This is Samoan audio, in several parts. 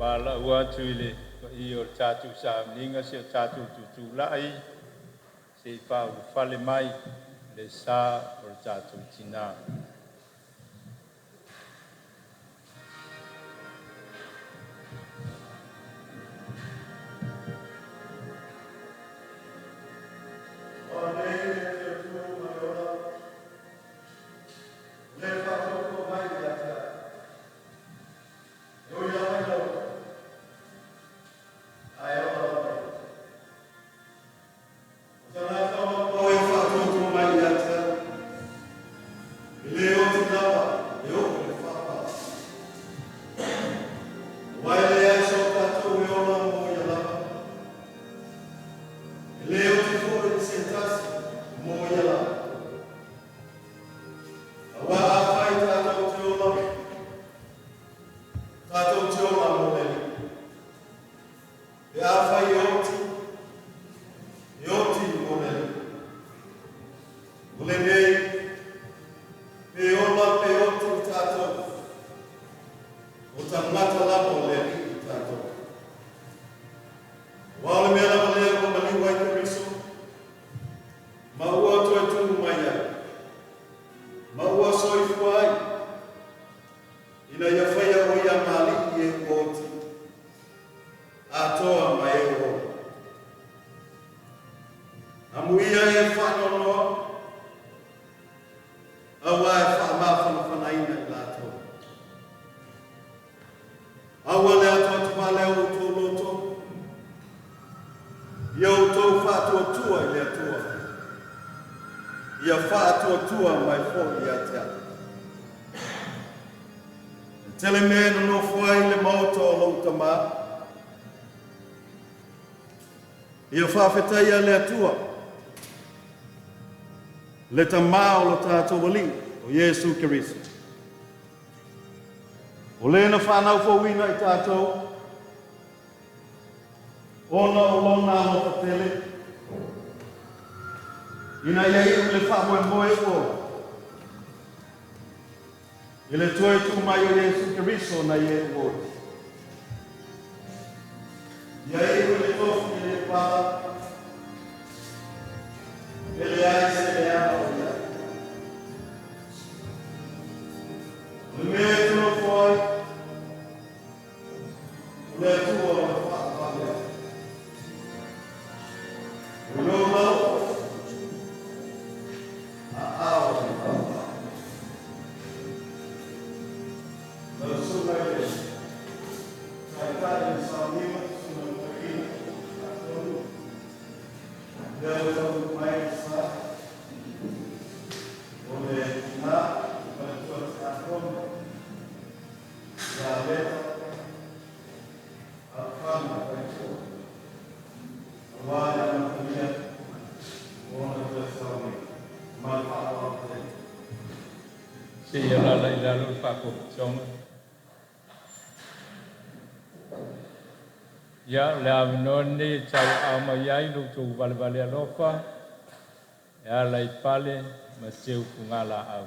Valaau atu i le paia o le tatou sauniga, si o tatou tutulai se i faaulufale mai le sa o le tatou tina. Ma ua soifua ai, ina ia faia o ia ua oti, atoa ma e ua ola. Amuia e faanoanoa, auā e faamafanafanaina i latou. Aua le atoatovale o outou loto, ia outou faatuatua i le Atua, ia faatuatua mai foi ia te a'u. E tele mea e nonofo ai le maota o lou Tamā. Ia faafetaia le Atua, le Tamā o lo tatou Alii o Iesu Keriso. O le na whānau fouina i tātou, ona o lona alofa tele, ina ia iu le faamoemoe ua ola, i le toe tu mai o Iesu Keriso nai e ua oti. Ia iu le tofi e le pala, e leai se leaga o i ai. O le mea e te nofo ai, o le Atua o le faavavale ai. O lou lau, aao o le faavavale. Lau susuga i le Taitai o le Sauniga, susuga i le Toeaina, Faatonu, lea ua taunuu mai le sa, o le tina, le faletua Tiakono, ia Leta, Alofana Faletua, aua le amatalia o ona toe sauniga. Ma le faaaloalo tele. Seia alaala i lalo le faapotopotoga. Ia, o le avanoa lenei e tauaao mai ai lo outou valevale alofa e ala i pale ma seu fugalaau.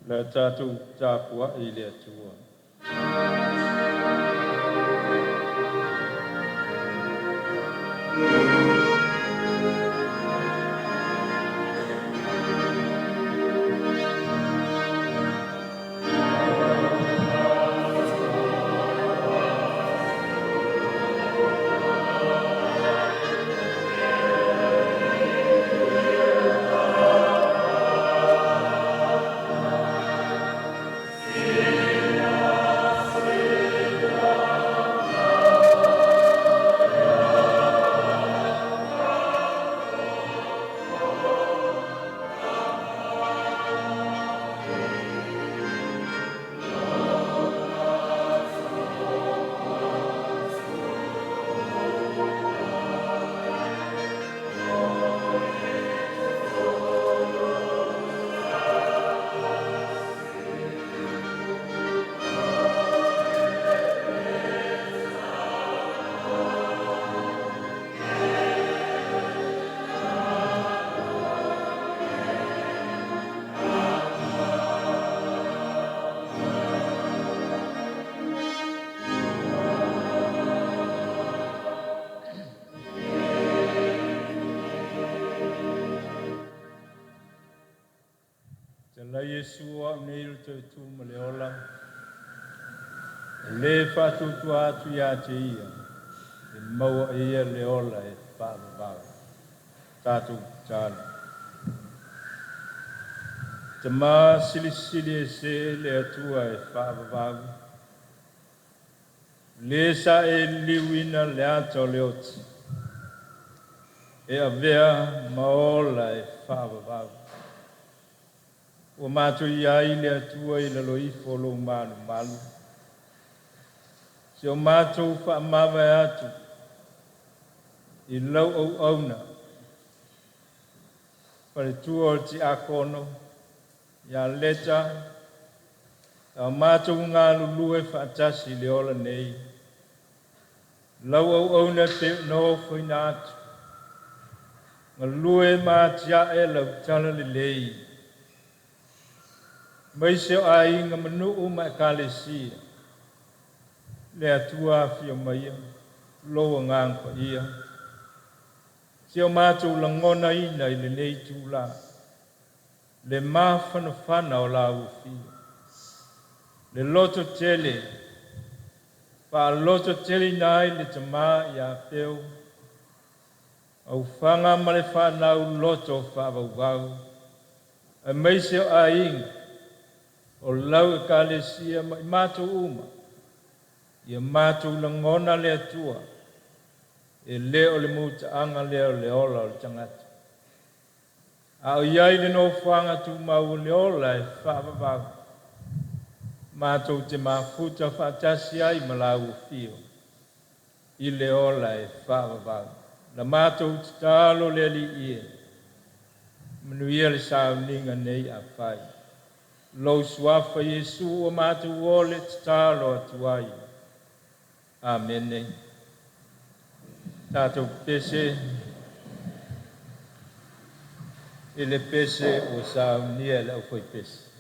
Le a tatou tapuai i le Atua. Iesu o au nei o le toe tu ma le ola, e lē faatuatua atu iā te ia, e maua e ia le ola e faavavau. Tatou tatalo. Tamā silisili ese le Atua e faavavau, lē sa e liliuina le ata o le oti, e avea ma ola e faavavau. Ua matou i ai le Atua i lalo ifo o lou malumalu, si o matou faamavae atu i lau auauna, faletua o le tiakono, ia Leta, a o matou galulue faatasi i le ola nei, lau auauna e pei ona ofoina atu, galue ma atiae lau talalelei, maise o aiga ma nuu ma ekalesia, le Atua afio maia, lou agaga paia, si o matou lagonaina i lenei itulā, le mafanafana o lau afio, le lototele, faalototeleina ai le Tamā ia Peo, aufaga ma le fanau loto faavauvau, aemaise o aiga, o lau ekalesia ma i matou uma, ia matou lagona le Atua, e lē o le mutaaga lea o le ola o le tagata. A o i ai le nofoaga tumau o le ola e faavavau, matou te mafuta faatasi ai ma lau afio i le ola e faavavau. Na matou tatalo le Alii e, manuia le sauniga nei afai. Lou suafa Iesu ua matou ole tatalo atu ai. Amene. Tatou pese i le pese ua saunia e le aufaipese.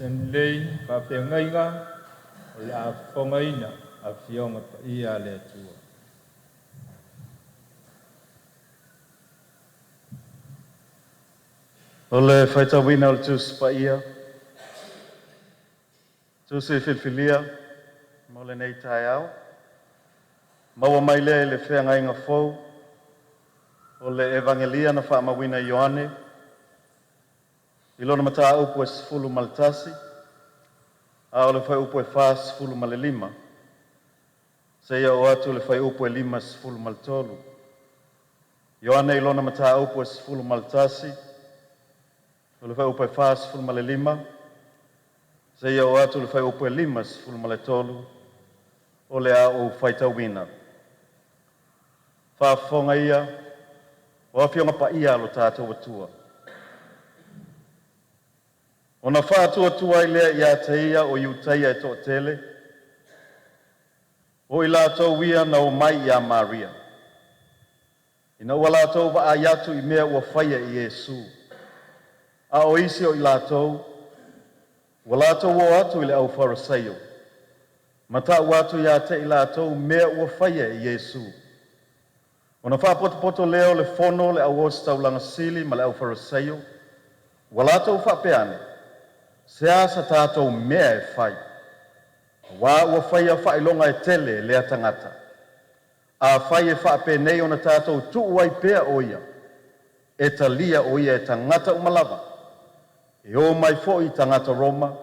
Stanley faafeagaiga o le a fofogaina Afioga Paia a le Atua. O le faitauina o le Tusi Paia, Tusi Filifilia mo lenei taeao, maua mai lea i le Feagaiga Fou, o le Evagelia na faamauina e Ioane, i lona mataupu e 11, a o le fuaiupu e 45, seia oo atu i le fuaiupu e 53. Ioane i lona mataupu e 11, o le fuaiupu e 45, seia oo atu i le fuaiupu e 53, o le a ou faitauina. Faafofoga ia o Afioga Paia a lo tatou Atua. Ona faatuatua ai lea ia te ia o Iutaia e toatele, o i latou ia na omai ia Maria, ina ua latou vaai atu i mea ua faia e Iesu. A o isi o i latou, ua latou o atu i le aufaiFariseio ma tau atu ia te i latou mea ua faia e Iesu. Ona faapotopoto lea o le fono a le au ositaulaga sili ma le aufaiFariseio, ua latou faapea ane, “Se a sa tatou mea e fai? Auā ua faia faailoga e tele e lea tagata. Afai e faapenei ona tatou tuu ai pea o ia, e talia o ia e tagata uma lava, e omai foi tagata Roma,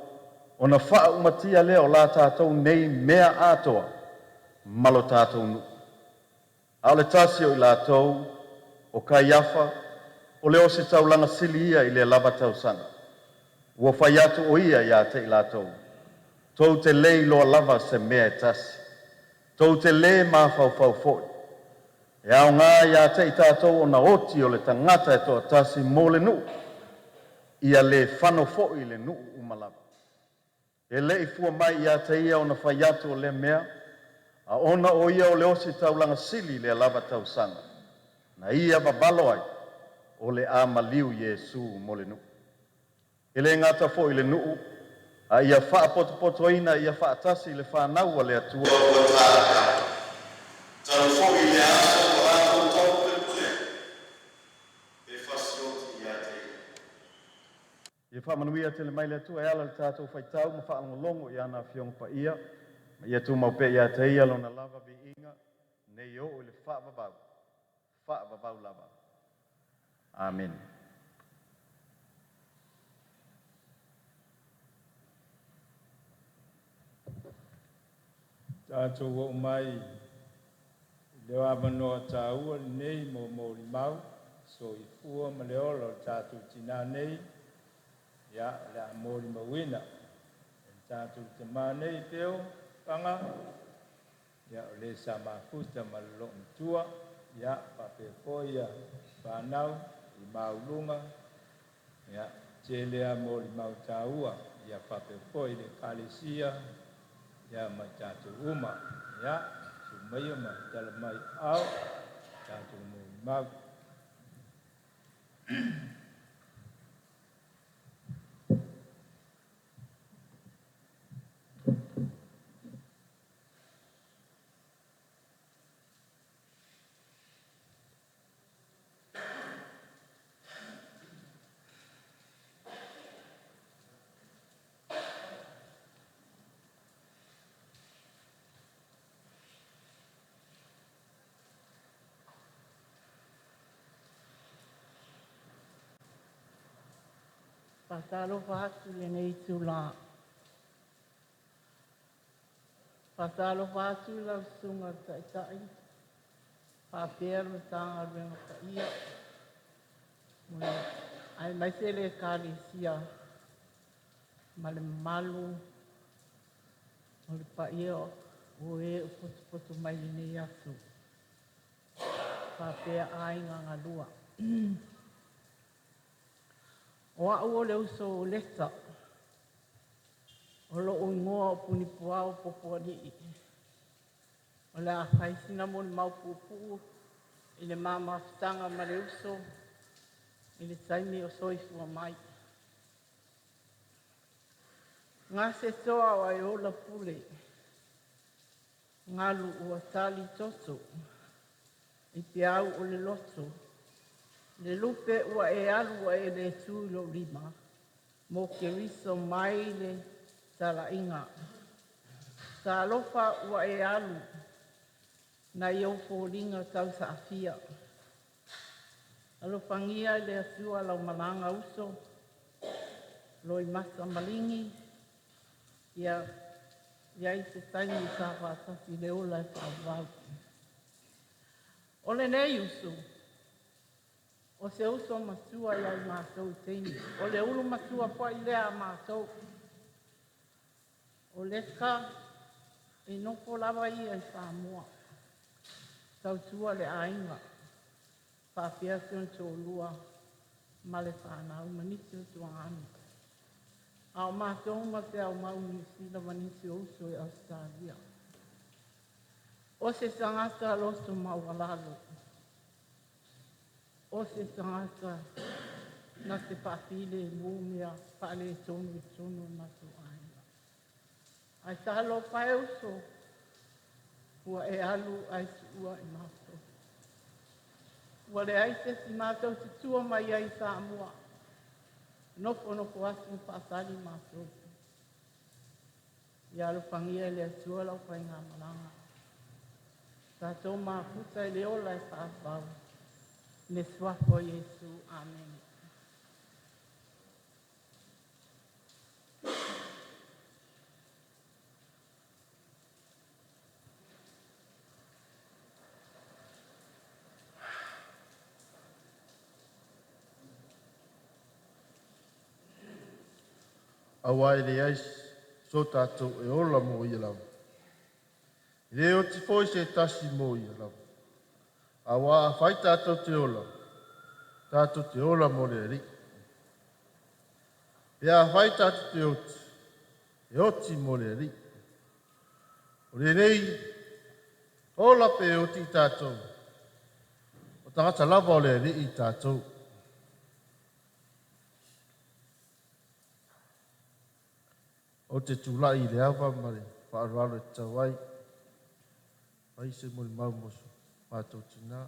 ona faaumatia lea o la tatou nei mea atoa ma lo tatou nuu.” A o le tasi o i latou, o Kaiafa, o le ositaulaga sili ia i lea lava tausaga, ua fai atu o ia ia te i latou, “Tou te le iloa lava se mea e tasi, tou te le mafaufau foi. E aoga ia te i tatou ona oti o le tagata e toatasi mo le nuu, ia le fano foi le nuu uma lava.” E le i fua mai ia te ia ona fai atu o lea mea, a ona o ia o le ositaulaga sili i lea lava tausaga, na ia vavalo ai o le a maliu Iesu mo le nuu. E le gata foi i le nuu, a ia faapotopotoina ia faatasi le fanau a le Atua talu foi lea aso ua latou taupulepuleai e fasioti ia te ia. Ia faamanuia tele mai le Atua e ala i le tatou faitau ma faalogologo i ana Afioga Paia, ma ia tumau pea ia te ia lona lava viiga, nei oo i le faavavau, faavavau lava. Amene. Tatou oo mai i le avanoa taua lenei mo molimau soifua ma le ola o le tatou tinā nei, ia, o le a molimauina e le tatou tamā nei Peo Faga, ia, o le sa mafuta ma le loomatua, ia, faapea foi ia fanau i maualuga, ia, tele lava molimau taua, ia faapea foi le Ekalesia, ia ma i tatou uma. Ia, susu maia ma tala mai aao tatou molimau. Faatalofa atu i lenei itula. Faatalofa atu i lau Susuga i le Taitai faapea le Matagaluega paia, aemaise le Ekalesia ma le mamalu o le paia o e ua potopoto mai i lenei aso, faapea aiga galua. O au o le uso o Leta, o lou igoa o Punipuao Popoalii. O le a fai sina molimau puupuu i le ma mafutaga ma le uso i le taimi o soifua mai. Gasetoa o Aiola Pule, galu ua tali toto i peau o le loto, le lupe ua e alu ua e le tu i lou lima, mo Keriso mai le talaiga. Talofa ua e alu nai ou foliga tausaafia. Alofagia e le Atua lau malaga uso, Loimata Maligi, ia i ai se taimi sa faatasi i le ola e faavavau. O lenei uso, o se uso matua ia i matou i teine. O le ulu matua foi lea a matou. O Leka e nofo lava ia i Samoa, tautua le aiga, faapea si ona toalua ma le fanau ma nisi o tuaani. A o matou ma te aumau i Niu Sila ma nisi o uso i Ausetalia. O se tagata loto maualalo, o se tagata na te faafilemu mea faaletonu i totonu o le matou aiga. Ae talofa e uso, ua e alu ae tuua i matou. Ua leai se isi matou te tua mai ai i Samoa. Nofonofo atu ma faatali matou. Ia alofagia e le Atua lau faigamalaga. Tatou mafuta i le ola e faavavau. I le suafa o Iesu. Amene. Auā e leai so tatou e ola mo ia lava, e le oti foi se tasi mo ia lava. Auā afai tatou te ola, tatou te ola mo le Alii. Pe afai tatou te oti, e oti mo le Alii. O lenei ola pe oti i tatou, o tagata lava o le Alii i tatou. Ou te tulai i le ava ma le faaaloalo e tatau ai, fai se molimau mo so matou tinā.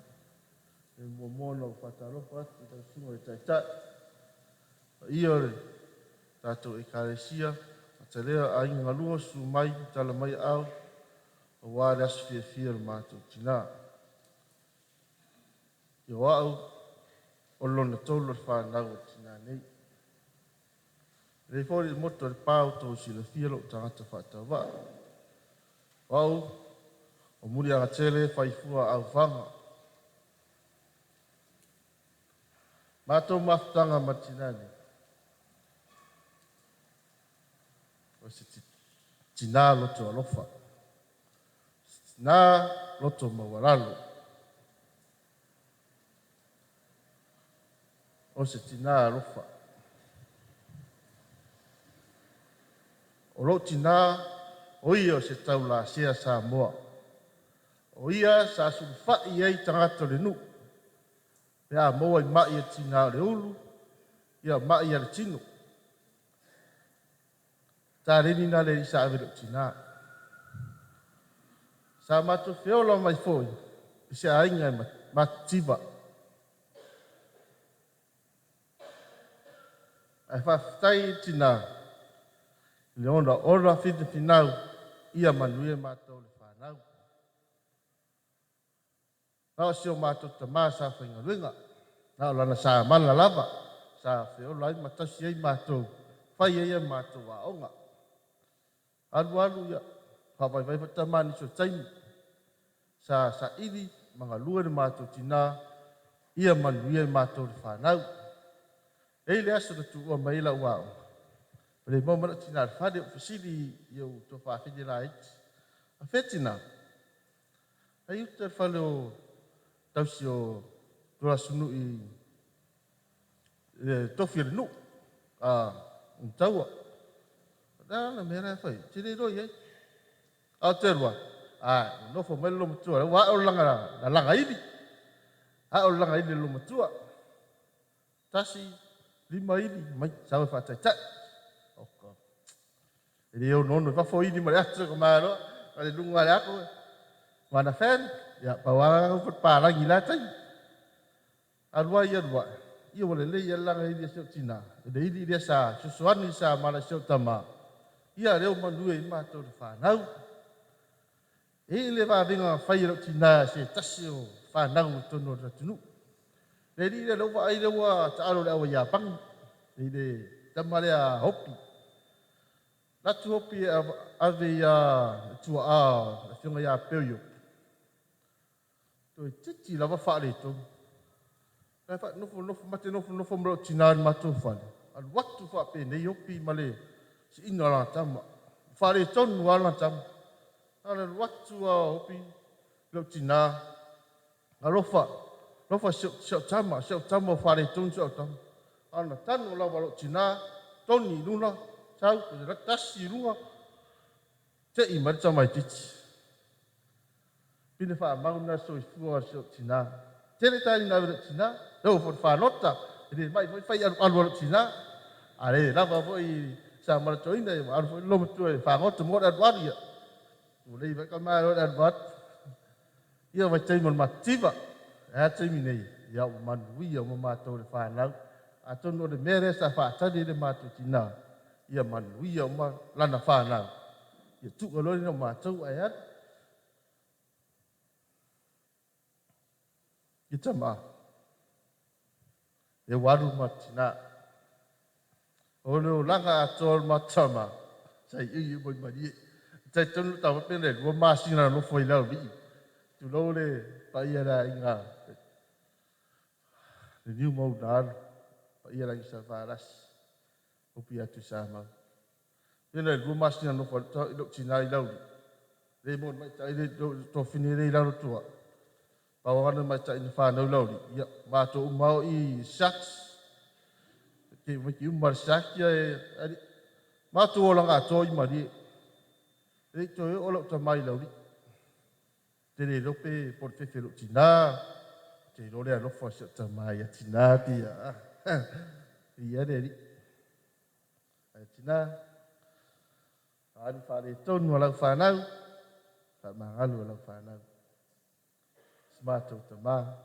E muamua ona ou faatalofa atu i lau Susuga i le Taitai, paia o le tatou Ekalesia, Atalea, Aiga Galua, susu mai ma tala mai aao aua le aso fiafia o le matou tinā. Ia o au o le lona tolu o le fanau a le tinā nei. E lelei foi le motu o le pa ua outou silafia lou tagata faatauvaa. O au o Muliagatele Faifua Aufaga. Matou mafutaga ma le tinā nei, o se tinā loto alofa, se tinā loto maualalo, o se tinā alofa. O lou tinā, o ia o se taulasea Samoa. O ia sa sulufai i ai tagata o le nuu pe a maua i mai a le tiga o le ulu, ia mai a le tino. Taleni na le alii sa ave i lou tinā. Sa matou feola mai foi i se aiga e matitiva. Ae faafetai i le tinā i le ogaoga finafinau ia manuia matou le fanau. Na o si o matou tamā sa faigaluega, na o lana samala lava sa feola ai ma tausi ai matou, fai ai a matou aoga. Alu alu ia faavaivai foi tamā i nisi o taimi, sa saili ma galue le matou tinā ia manuia i matou le fanau. E i ai le aso na tuua mai ai lau aoga, ua le maua mai lou tinā i le fale, ou fesili i ou tuafafine laiti, a fea le tina? Ai i uta i le fale o tausi o Tulasiunuu i le tofi o le nuu a Ulutaua. O le a le mea la e fai ai? Ou te le iloa i ai. Ae ou te alu atu, a, ua nofo mai le loomatua ua ae o le lagaili, ae o le lagaili a le loomatua. Tasi, lima ili, mai, sau e faataitai. E le onoono i fafo ili ma le ato ka malo, ma le luga o le ato, ma ana fan, ia, pau lava na upu palagi i la taimi. Alu ai, alu ai, ia ua lelei lava le laga ili a si ou tina, i le ili lea sa fesoasoani i sa mala i si ou tama, ia lea ua manuia ai matou le fanau. E i ai le vavega na fai e lou tina i se tasi o fanau i totonu o le atunuu. Le alii lea, lea ua vaai lea ua taalo i le ava Iapani, i le tama lea a Hopi. Latu Hopi e ave ia tuaa le afioga ia Peoio. Toeitiiti lava faaletonu. Ae nofo, mate nofonofo ma lou tina i le matou fale, alu atu faapenei Hopi ma le siiga o lana tama. Faaletonu lava lana tama. Na o le alu atu lava o Hopi lou tina, alofa, alofa si au tama, si au tama ua faaletonu si au tama. A na tanu lava lou tina, toni i luna, sau, tasi i luga, tei mai le tamaitiiti. Pine faamau lena soifua o si ou tina. Tele taimi na ave i lou tina, e oo foi i le faalota, e le mai foi fai alualu a lou tina. A le lava foi sa malatoina, ua alu foi le loomatua e fagota mo le alualu ia. Tulei mai ka malo le alualu. Ia vaitaimi o le matitiva, e a taimi nei, ia ua manuia uma matou le fanau. Atonu o le mea lea sa faatali ai le matou tina, ia manuia uma lana fanau. Ia tuu loa lena o matou ae alu. Ia tama, e ua alu le matou tina. O le olaga atoa o le matou tama, sa iui uma i malie. Talitonu lou tama pe na 2 masina na nofo ai Laulii. Tulou le paia le aiga, le niu ma una alu, paia le aiga sa Valasi, upu ia Tuisamau. Pe na 2 masina na nofo ai lou tina i Laulii. Le mo mai tai le tofine le i lalo tua. Pau ana mai tai na whanau Laulii. Ia, mātou uma o i sharks. Ke mai ki uma le shark ia e ali. Mātou o langa atoa i malie. E toe o lau tamai Laulii. Te le lope po le fefe lou tina. Te ilo le alofa si au tamai a tina pia. Ia le ali. Ai tina. Alu faaletonu a lau fanau, faamagalu a lau fanau. Si matou tama,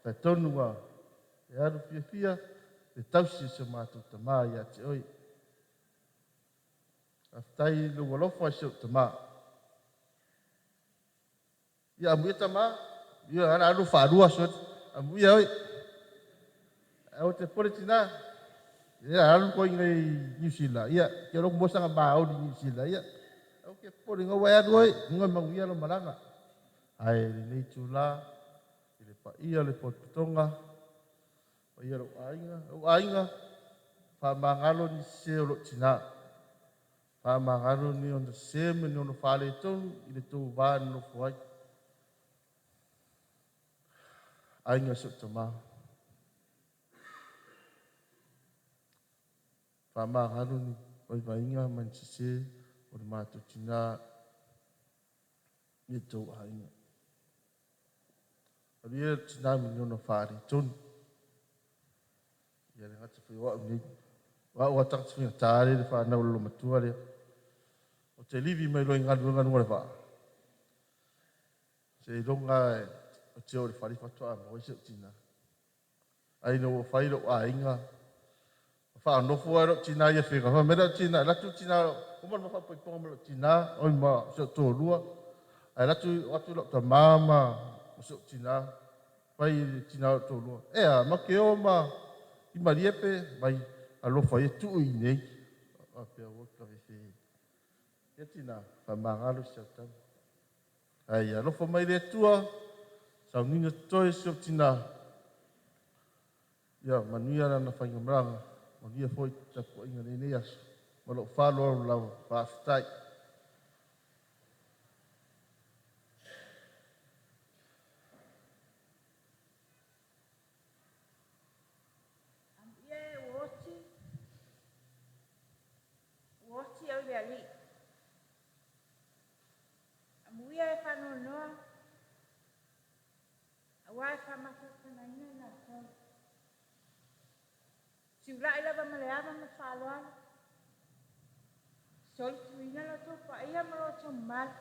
talitonu ua e alu fiafia le tausi o si o matou tama ia te oe. Faafetai i lou alofa i si ou tama. Ia amuia tama, ia ana alu faalua so, amuia oe. Au te pole tina, ia alu koe i New Zealand, ia ke alofa mo sanga maoli New Zealand, ia. Au ke pole ngau ai alu oe, ngau manuia lo malaga. Ai lenei tula, i le paia le potopotoga, paia lou aiga, lou aiga, faamagalo ni se o lou tina. Faamagalo ni ona se ma ni ona faaletonu i le tou va nonofo ai. Aiga si ou tama. Faamagalo ni vaivaiga ma ni sese o le matou tina i le tou aiga. Alu ia le tina ma ni ona faaletonu. Ia le gata foi o au nei. O au a tagata faigata le whanau lo matua lea. O te livi mai loa i galuega luga o le vaa. Se iloga o te o le fale faatoa maua ai si ou tina. Ai na ua fai lou aiga. Whaanofo ai lou tina ia whika. Wha me lou tina, latu tina, uma le mawhapaiponga ma lou tina, oi ma si ou tōlua. Ai latu, atu lou tama ma si ou tina, fai le tina o tōlua. Ea, ma ke o ma i Mariepe, mai alofa ia tuu i nei. A pea ua ka fefe. Ia tina, whamangalo si au tama. Ai alofa mai le Atua, sauniga totoe si ou tina. Ia manuia lana faigamalaga, manuia foi tapuaiga lenei aso. Ma lou faaaloalo lava, faafetai. Ia e ua oti au le alii. Amuia e whanonoa, aua e whamatotanaina i lātou. Siulai lava ma le ava ma faaaloalo. Solituina lo outou paia ma lo outou mamalu.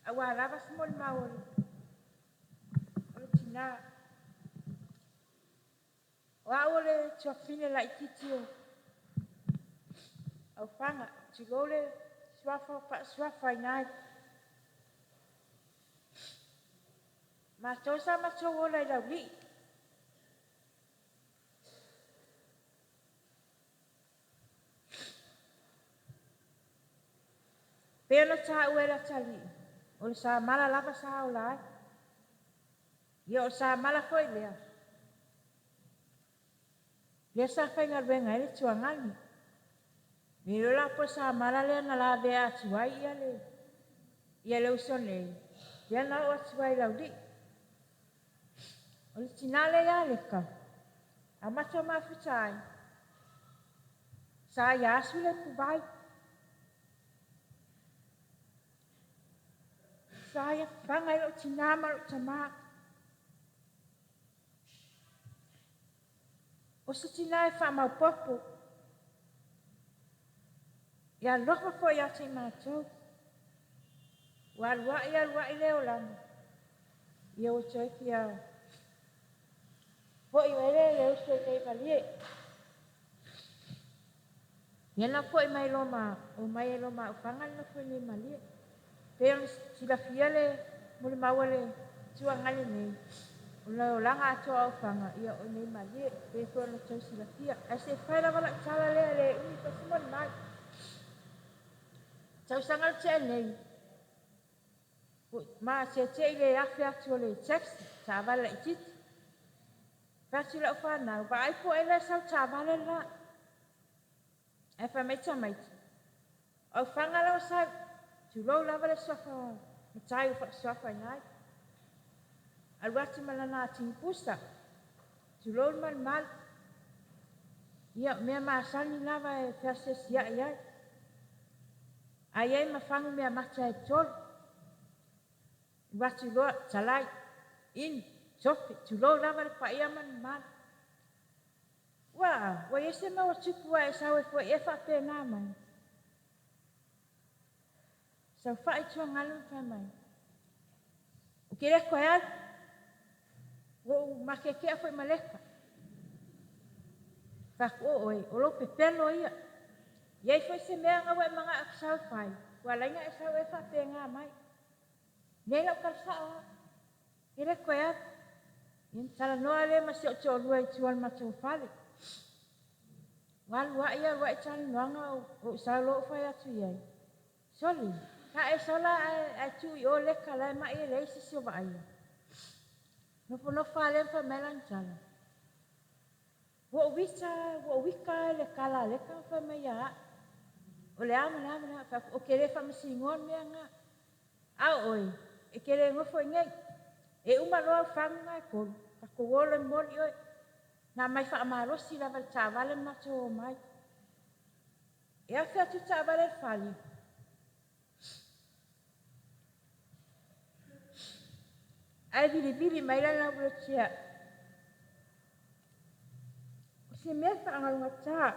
Aua lava se molimau o le tina. O au o le tuafafine laitiiti o Aufaga, tulou le suafa faasuafaina ai. Matou sa matou ola i Laulii. Pei ona taua e le atalii, o le samala lava sa ola ai. Ia o le samala foi lea, lea sa faigaluega ai le tuagani. Le iloa la po o le samala lea na lavea atu ai ia le, ia le uso nei, lea na oo atu ai i Laulii. O le tina lea ia Leka, a matou mafuta ai, sa ia asu le ipuvai. Sa ia fafaga ai lou tina ma lou tama. O se tina e faamaopoopo, e alofa foi ia te i matou. Ua aluai aluai le olaga, ia ua toe fia foi mai lea le uso i nei Malie. Ia na foi mai loa ma omai ai loa ma Aufaga le nofo i nei Malie. Pei ona silafia le molimau a le Itu Agai lenei, o le olaga atoa o Aufaga, ia o nei Malie, pei foi ona outou silafia. Ae se i fai lava lau tala lea e le umi foi se molimau. Tausaga na tea nei, ua maseete i le 1000 atu o le taxi, taavale laitiiti. Fai atu i lau fanau, vaai po o ai la e sau i le taavale le la. Ae fai mai tamaiti, o Aufaga la ua sau. Tulou lava le suafa matai ua faasuafaina ai. Alu atu ma lana atigi pusa. Tulou le malumalu. Ia, o mea masani lava e feasiasiai ai. A i ai ma fagu meamata e tolu. Alu atu loa, talai, inu, tofe, tulou lava le paia ma le mamalu. Ua, ua i ai se mea ua tupu ua e sau ai foi ea faapena mai? Saofai tuagalu ma fai mai, Ou te le toe alu. Ua ou matetea foi ma Leka. Fai atu, O oe, o lou pepelo ia. I ai foi se mea na ua e manao e te sau e fai, ua ala ai ona e sau ea faapena mai. Nei lau tala sao lava. E le toe alu. Ia ona talanoa lea ma si ou toalua i tua o le matou fale. Ua aluai aluai talanoaga ou sau loa ou fai atu i ai, Soli, a e sau la ae tuu i o Leka la e mai e leai se isi o vaaia. Nofonofo lava lea ma fai mai lana tala, Ua ou ita, ua ou ita i le tala a Leka na fai mai ia a'u, o le a ma le a ma le a. Fai atu, Ou te le faamasinoa le mea lena. A o oe, e te le nofo i inei. E uma loa au fagu na e tolu, tatou o loa e momoli oe. Na aumai faamalosi lava i le taavale ma matou omai. E 1000 atu le taavale i le fale. Ae vilivili mai lana wheelchair. O se mea faagalugatā.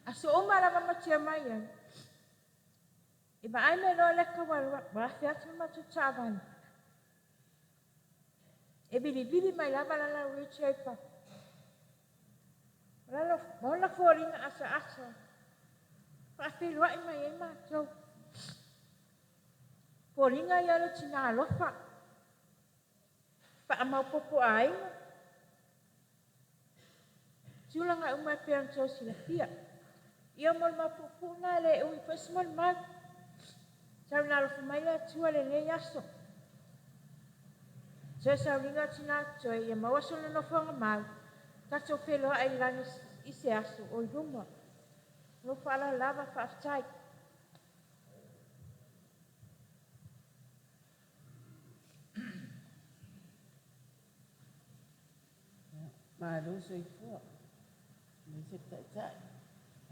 Aso uma lava matia mai ai. E vaai mai loa Leka ua 1000 atu le matou taavale. E vilivili mai lava lana wheelchair i fafo. Ma ona foliga asaasa faafeiloai mai ai matou. Foliga ia o le tina alofa, faamaopoopo aiga, tulaga uma e pei ona outou silafia. Ia mo le mapuupuu lena e le umi foi se molimau. Tau ina alofa mai le Atua i lenei aso. Toe sauliga o tina totoe ia maua sona nofoaga mau, tatou feiloai i le lagi i se aso o i luma. Lou faaaloalo lava, faafetai. Malo soifua, aemaise le Taitai,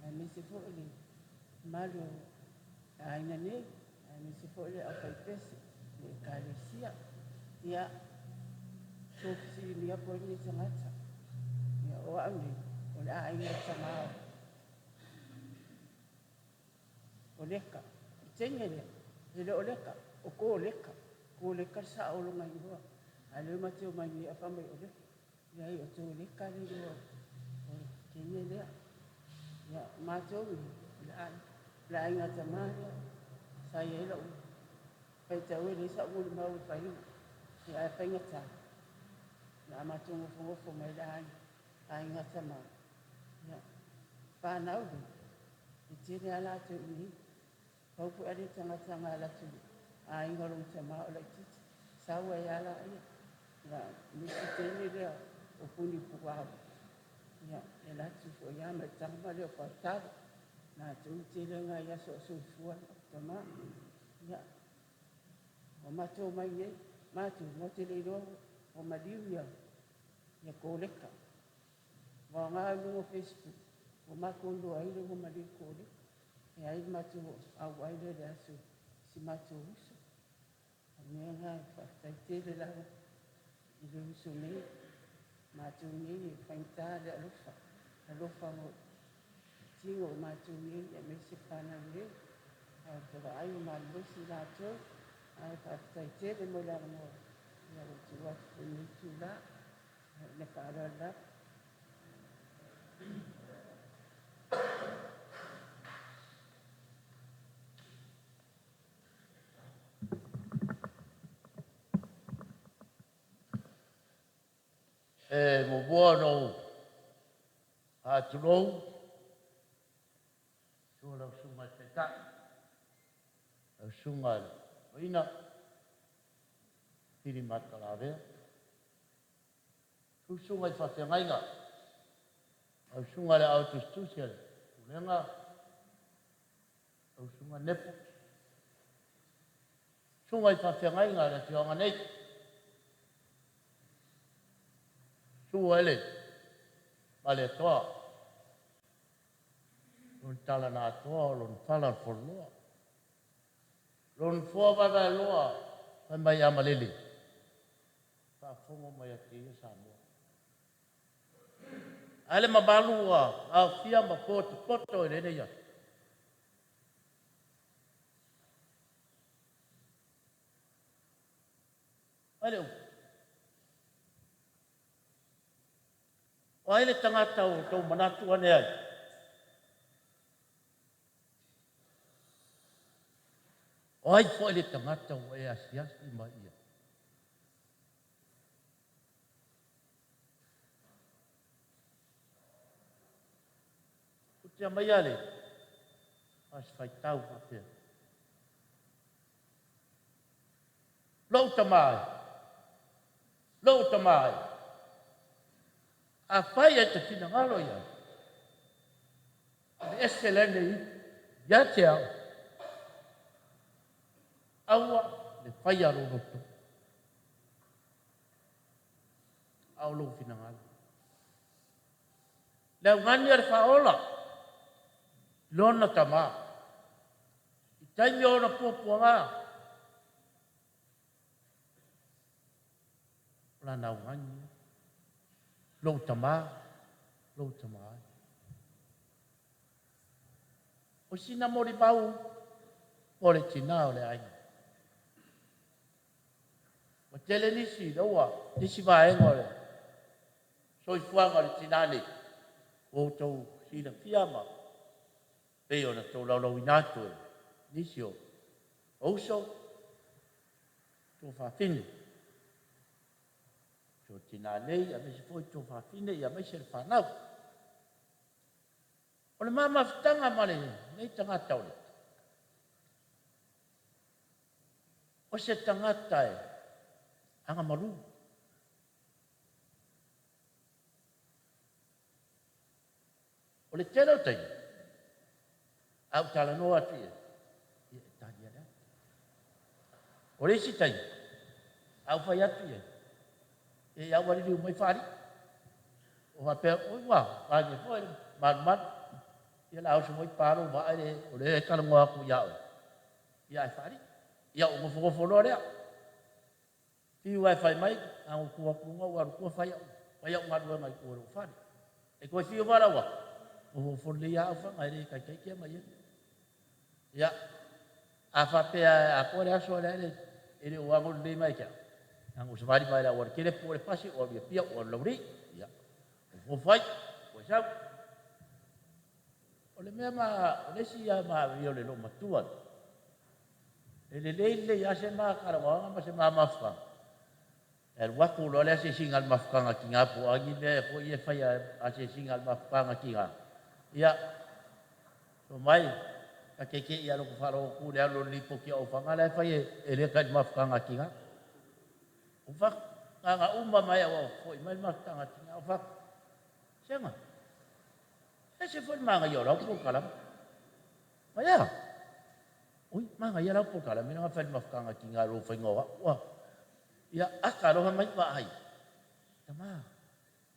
aemaise foi le mamalu o le aiga nei, aemaise foi le aufaipese, le Ekalesia. Ia, Tou fesiligia foi lenei tagata, ia, o au nei, o le aiga tama o Leka. O le teine lea, e le o Leka, o Koleka. Koleka le sao o lona igoa. A o lea ma te omai nei ae fai mai o Leka. Leai, o Koleka le igoa o le teine lea. Ia, o matou nei, o le aiga tama lea. Sa i ai lau faitau e leai sau molimau e faia, ia ae faigata, o le a matou nofonofo mai le aiga tama. Ia, fanau nei, e tele lava latou i inei. Pau foi lava le tagata na alu atu i aiga o lona tama o laitiiti, sau ai lava laia. Ia, le isi teine lea o Puni Puao, ia, e alu atu foi lava ma le tama lea o Fautalo. Latou tele na i aso o soifua lou tama. Ia, ua matou omai nei, matou matou te le iloa ua maliu ia Koleka. Ua aoga i luga o Facebook, ua matou iloa ai lea ua maliu Koleka. E ai le matou auai lea i le aso i si matou uso. O le mea lena e faafetai tele lava i le uso nei. Matou nei e faigata le alofa, alofa o tino o matou nei aemaise fanau nei. Ae ou te vaai ua malolosi i latou, ae faafetai tele mo le avanoa ua tuu atu foi i lenei itula. Le faaaloalo lava. E muamua ona ou faatulou, susu lau Susuga i le Taitai, lau Susuga i le Paina, Fili Matalavea, susu susuga i faafeagaiga, lau Susuga i le Aao Tusitusi a le Pulega, lau Susuga Nepo, susuga i faafeagaiga a le afioaga nei, susu ai le Malietoa, lona tala na atoa o lona fala o le fololoa, lona foa vaevaeloa fai mai a malele, faafofoga mai ia te ia Samoa. Ae le mamalu ua aofia ma potopoto i lenei aso. Ai le upu. O ai le tagata ua outou manatu ane ai? O ai foi le tagata ua e asiasi mai i ai? Ou te aumaia le Aso Faitau faapea. Lou tama e, lou tama e, afai e te finagalo i ai, aveese lenei ia te au, aua le faia lou loto, a o lou finagalo. Le augani a le Faaola i lona tama, i taimi o ona puapuaga, o lana augani, lou tama, lou tama ai. O sina molimau mo le tina o le aiga. Ua tele nisi, lea ua nisi vaega o le soifuaga o le tina nei, ua outou silafia ma pei ona tolaulauina atu e nisi o uso, tuafafine. So tina nei, aemaise foi tuafafine, aemaise le fanau. O le mamafutaga ma lenei tagata o le o se tagata e agamalu. O le tele o taimi, a ou talanoa atu i ai, ia e tali ale atu. O le isi taimi, a ou fai atu i ai, e ia ua mai faali. O faapea, oi ua, vage foi le malumalu. Ia la oso foi palo vaa le, o le talanoa atu ia oe. Ia ai faali. Ia o gofo gofo loa lea. Fiu lava e fai mai, na ona tu atu i luga ou alu i tua fai au, fai au galuega i tua i lou fale. E toe fiu foi lau atu, nofonofo lelei lava Aufaga e le taitai tea mai ai. Ia, a faapea e atoa le aso lea e le o ago lelei mai ia te au, na ona ou savali mai lava i le aualatele pue le pasi ou alu i Apia ou alu i Laulii. Ia, nofonofo ai, toe sau. O le mea ma, o le isi ia maavia o le loomatua, e lelei lelei lava se ma talanoaga ma se ma mafutaga, e alu atu loa le asiasiga a le mafutaga a tina po o a ni mea foi ia e fai a asiasiga a le mafutaga a tina, ia, fai mai, ta te te i lava i lota faalogo atu i le alu o le lipoti a Aufaga la e fai e Leka i le mafutaga a tina. Ou fai atu, na ona uma mai lava ua foi mai le mafutaga a tina, ou fai atu, Sega, e ese foi le manaia o lau polokalame. Mai a? Ui, manaia lau polokalame lea na fai i le mafutaga a tina i lou faiga o au. Ua, ia, ata alofa mai vaai. Tama,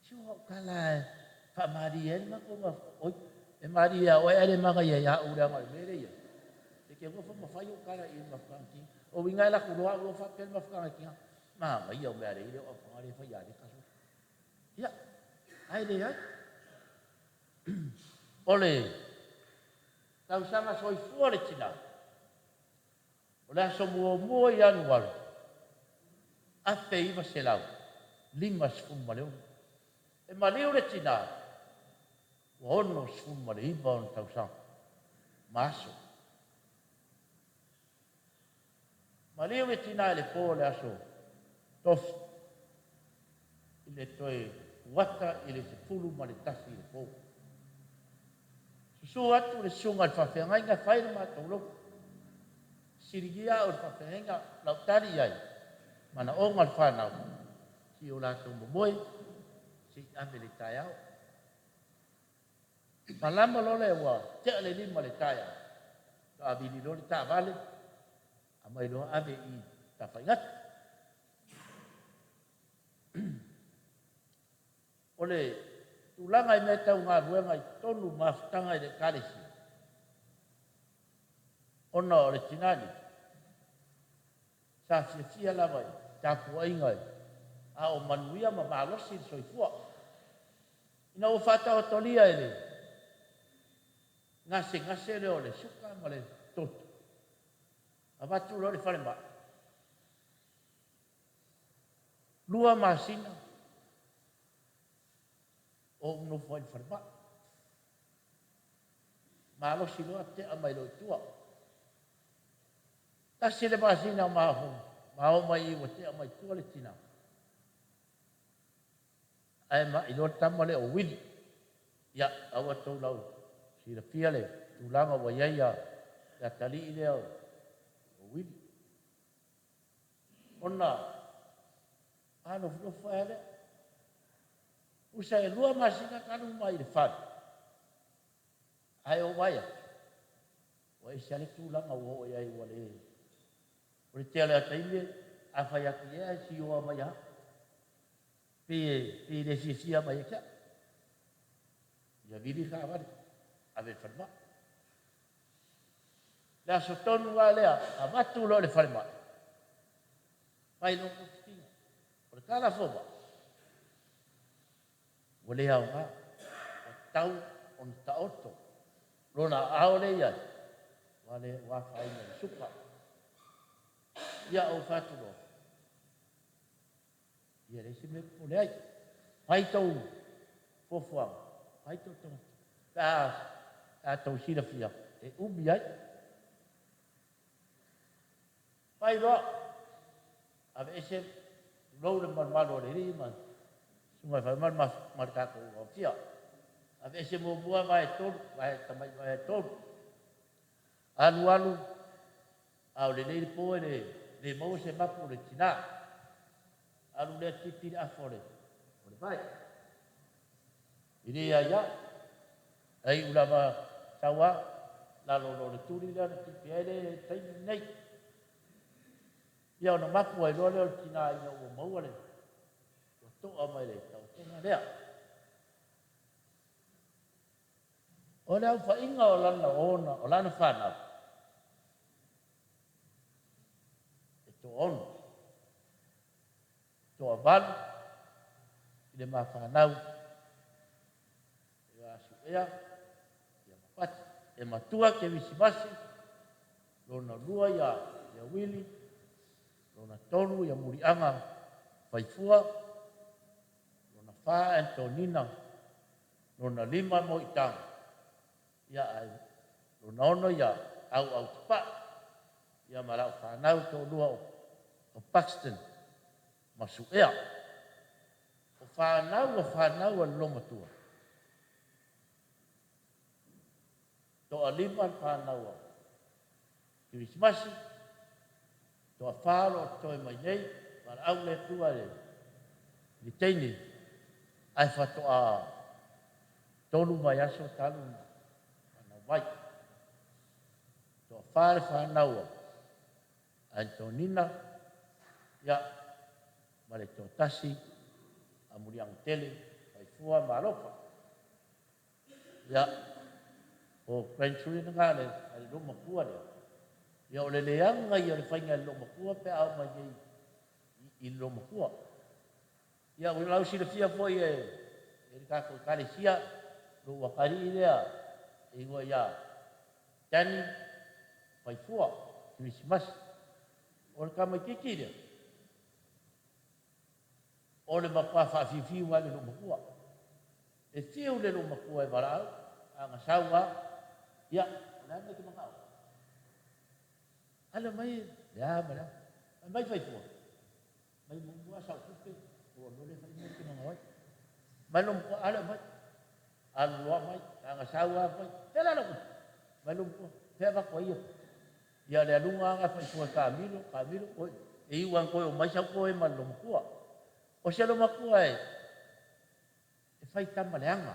si o au tala e faamalie ai le matou mafutaga. Oi, e malie ia oe ae le manaia ia au leaga o le mea lea e i ai, e te nofo ma fai ou tala i i le mafutaga a tina. O uiga e alu atu loa au faapea le mafutaga a tina, manaia o mea a le ia o Aufaga lea e fai ia Leka. Ia, ae leai. O le tausaga soifua le tina, o le aso muamua Ianuari 1956, e maliu le tina ua 69 ona tausaga ma aso. Maliu le tina i le po o le aso Tofi i le toe kuata i le 11 i le po. Susu atu le susuga i le faafeagaiga e fai le matou lotu. Fesiligia au e le faafeagaiga lau tali i ai, manaoga o le fanau, se i o latou momoe, se i ave i le taeao. Malama loa lea ua tea le 5 i le taeao, faatoa vili loa le taavale, aumai loa ave i Tafaigata. O le tulaga i mea tau galuega i totonu mafutaga i le Ekalesia, ona o le tina nei, sa fiafia lava i tapuaiga a o manuia ma malosi le soifua. Ina ua faataotolia i le gasegase lea o le suka ma le toto, avatu loa i le falemai, 2 masina o ou nofo ai i le falemai. Malosi loa tea mai loa i tua. 1 le masina ma oo mai i ua tea mai tua le tina. Ae ma'i loa le tama lea o Wili. Ia, a ua tou lau silafia le tulaga ua i ai le atalii lea o Wili. Ona manofonofo ai lea. Usa e 2 masina talu mai i le fale, ae ou vaai atu, ua ese lava le tulaga ua oo i ai ua le... O le tele o taimi, a fai atu i ai, ae sioa mai lava. Pei e le fiafia mai ia te au. Ia vili le taavale, ave i le falemai. Le aso tonu lava lea, avatu loa i le falemai, fai loa togafitiga. O le tala fomai, ua le aoga, ua tatau ona taoto lona aao lea i ai, ua afaina i le suka. Ia ou fai atu loa, ia leai se mea e popole ai. Fai tou fuafuaga, fai tou togafitiga, pe a tou silafia e umi ai. Fai loa, aveese, tulou le malumalu o le alii ma susuga i le falemai ma le tatou aofia. Aveese muamua vae 3, vae tamai vae 3. Alu alu, a o lelei le po e le maua se mapu o le tina. Alu lea tipi le afa o le vae. I le aia, ai iu lava sau a, lalo loa o le tuli lea na tipi ai le taimi lenei. Ia ona mapu ai loa lea o le tina ina ua maua le ua to'a mai le taotoga lea. O le aofaiga o lana ona, o lana fanau, e toaono. Toavalu i le ma fanau ia Suea ia ma Pati. E matua Kerisimasi, lona lua ia ia Wili, lona tolu ia Muliaga Faifua, lona fa Antonina, lona lima Moitaga, ia ae lona ono ia Auautupaa, ia ma lau fanau toalua o Buxton ma Suea. O fanau a fanau a le loomatua. Toalima le fanau a Kerisimasi, toafa o lo o totoe mai nei, valaau le Atua i le teine, ae faatoa 3 vaiaso talu ona fanau mai. Toafa le fanau a Antonina, ia, ma le toatasi a Muliagatele, Faifua ma Alofa. Ia, o grandchildren na a le loomatua lea. Ia, o le leaga ia o le faiga e le loomatua pe a oo mai nei i le loomatua. Ia, ua lau silafia foi e le tatou Ekalesia, lou atalii lea e igoa ia Danny Faifua Kerisimasi. O le tamaitiiti lea, o le matua faafiufiu lava i le loomatua. E fiu le loomatua e valaau, a na sau lava, ia, o le a le mea e te manao ai? Ala mai le a ma le a. Fai mai Faifua, mai muamua lava sau tupe, ona ou alu loa lea e fai le mea e te manao ai. Mai loomatua, ala mai. Alu loa mai, a na sau lava fai, fea la lau tupe? Mai loomatua, fea avatu ai ia? Ia le aluga lava na Faifua e taamilo, taamilo, oi, e iu lava ina toe omai sau toe ma le loomatua. O se loomatua e fai tama leaga.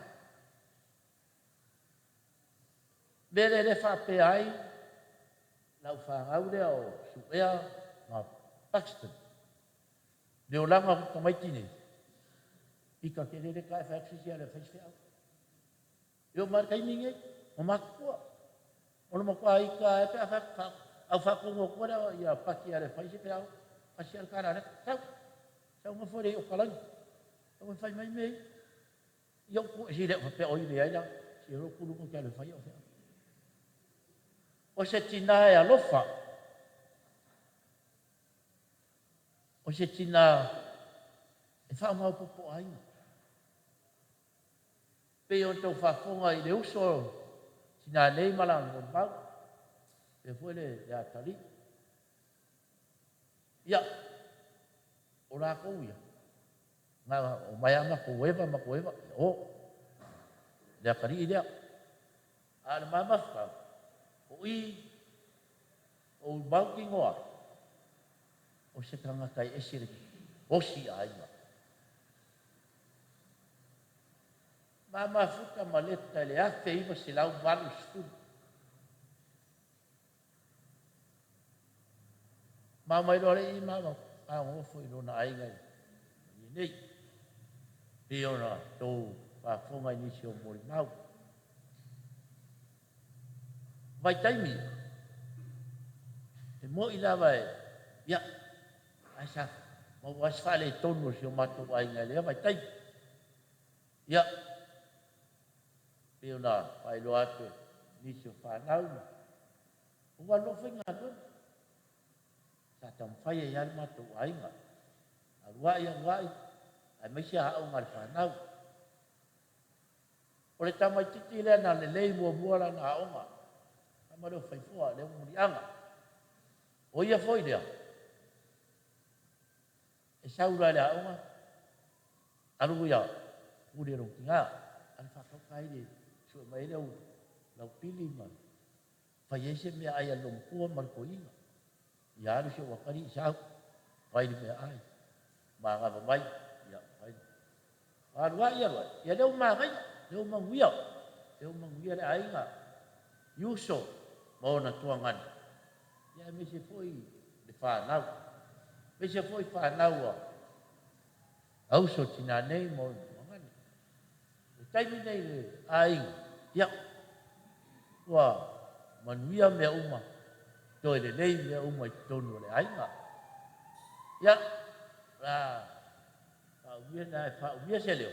Mea lea e faapea ai lau fanau lea o Suea ma Buxton. Le olaga o tamaiti nei, pita tele le ta e fai atu se isi ala e fai se feau. E oo mai le taimi nei, ua matutua. O le matua ita e pe a fai atu, au faatonu atua lea ia Paki ala e fai se feau, kasi ala tala lea, sau, sau nofo le i o kalani. Sau e fai mai mea ia. Ia ou si le faapea o i leai la, si o kulu ko ke ala fai o feau. O se tina e alofa, o se tina e faamaopoopo aiga. Pei ona tau faafofoga i le uso tina nei ma lana molimau, pea foi le atalii. Ia, o lakou ia, na o mai a matou eva, matou eva, o, le atalii lea. A o le mamafa, o i, o mau tinoa, o se tagata e ese le osi aiga. Ma mafuta ma leta i le 1980. Ma mai loa le i ma pagofo i lona aiga i nei. Pei ona tou faafofoga i nisi o molimau. Vaitaimi, e moi lava e, ia, ai sa, maua ai se faaletonu o si o matou aiga i lea vaitaimi. Ia, pei ona faailoa atu e nisi o fanau ma ua alu loa faigaluega. Sa taumafai ai lava le matou aiga. Alu ai, alu ai, aemaise aoga a le fanau. O le tamaitiiti lea na lelei muamua lana aoga, tama lea o Faifua, lea ua muliaga. O ia foi lea, e sau loa i le aoga, alu ia pule lona tina, alu faatauka ai le sue mai ai lau, lau pili ma fai ai se meaai a le loomatua ma le toeaina. Ia alu si ou atalii sau, fai le meaai, manava mai, ia fai. Alu ai, alu ai, ia lea ua manaia, lea ua manuia, lea ua manuia le aiga i uso ma ona tuagani. Ia aemaise foi le fanau, aemaise foi fanau a uso tina nei ma ona tuagani. Le taimi nei le aiga, ia, ua manuia mea uma, toe lelei mea uma i totonu o le aiga. Ia, la Faaumia na e faaumia se leo,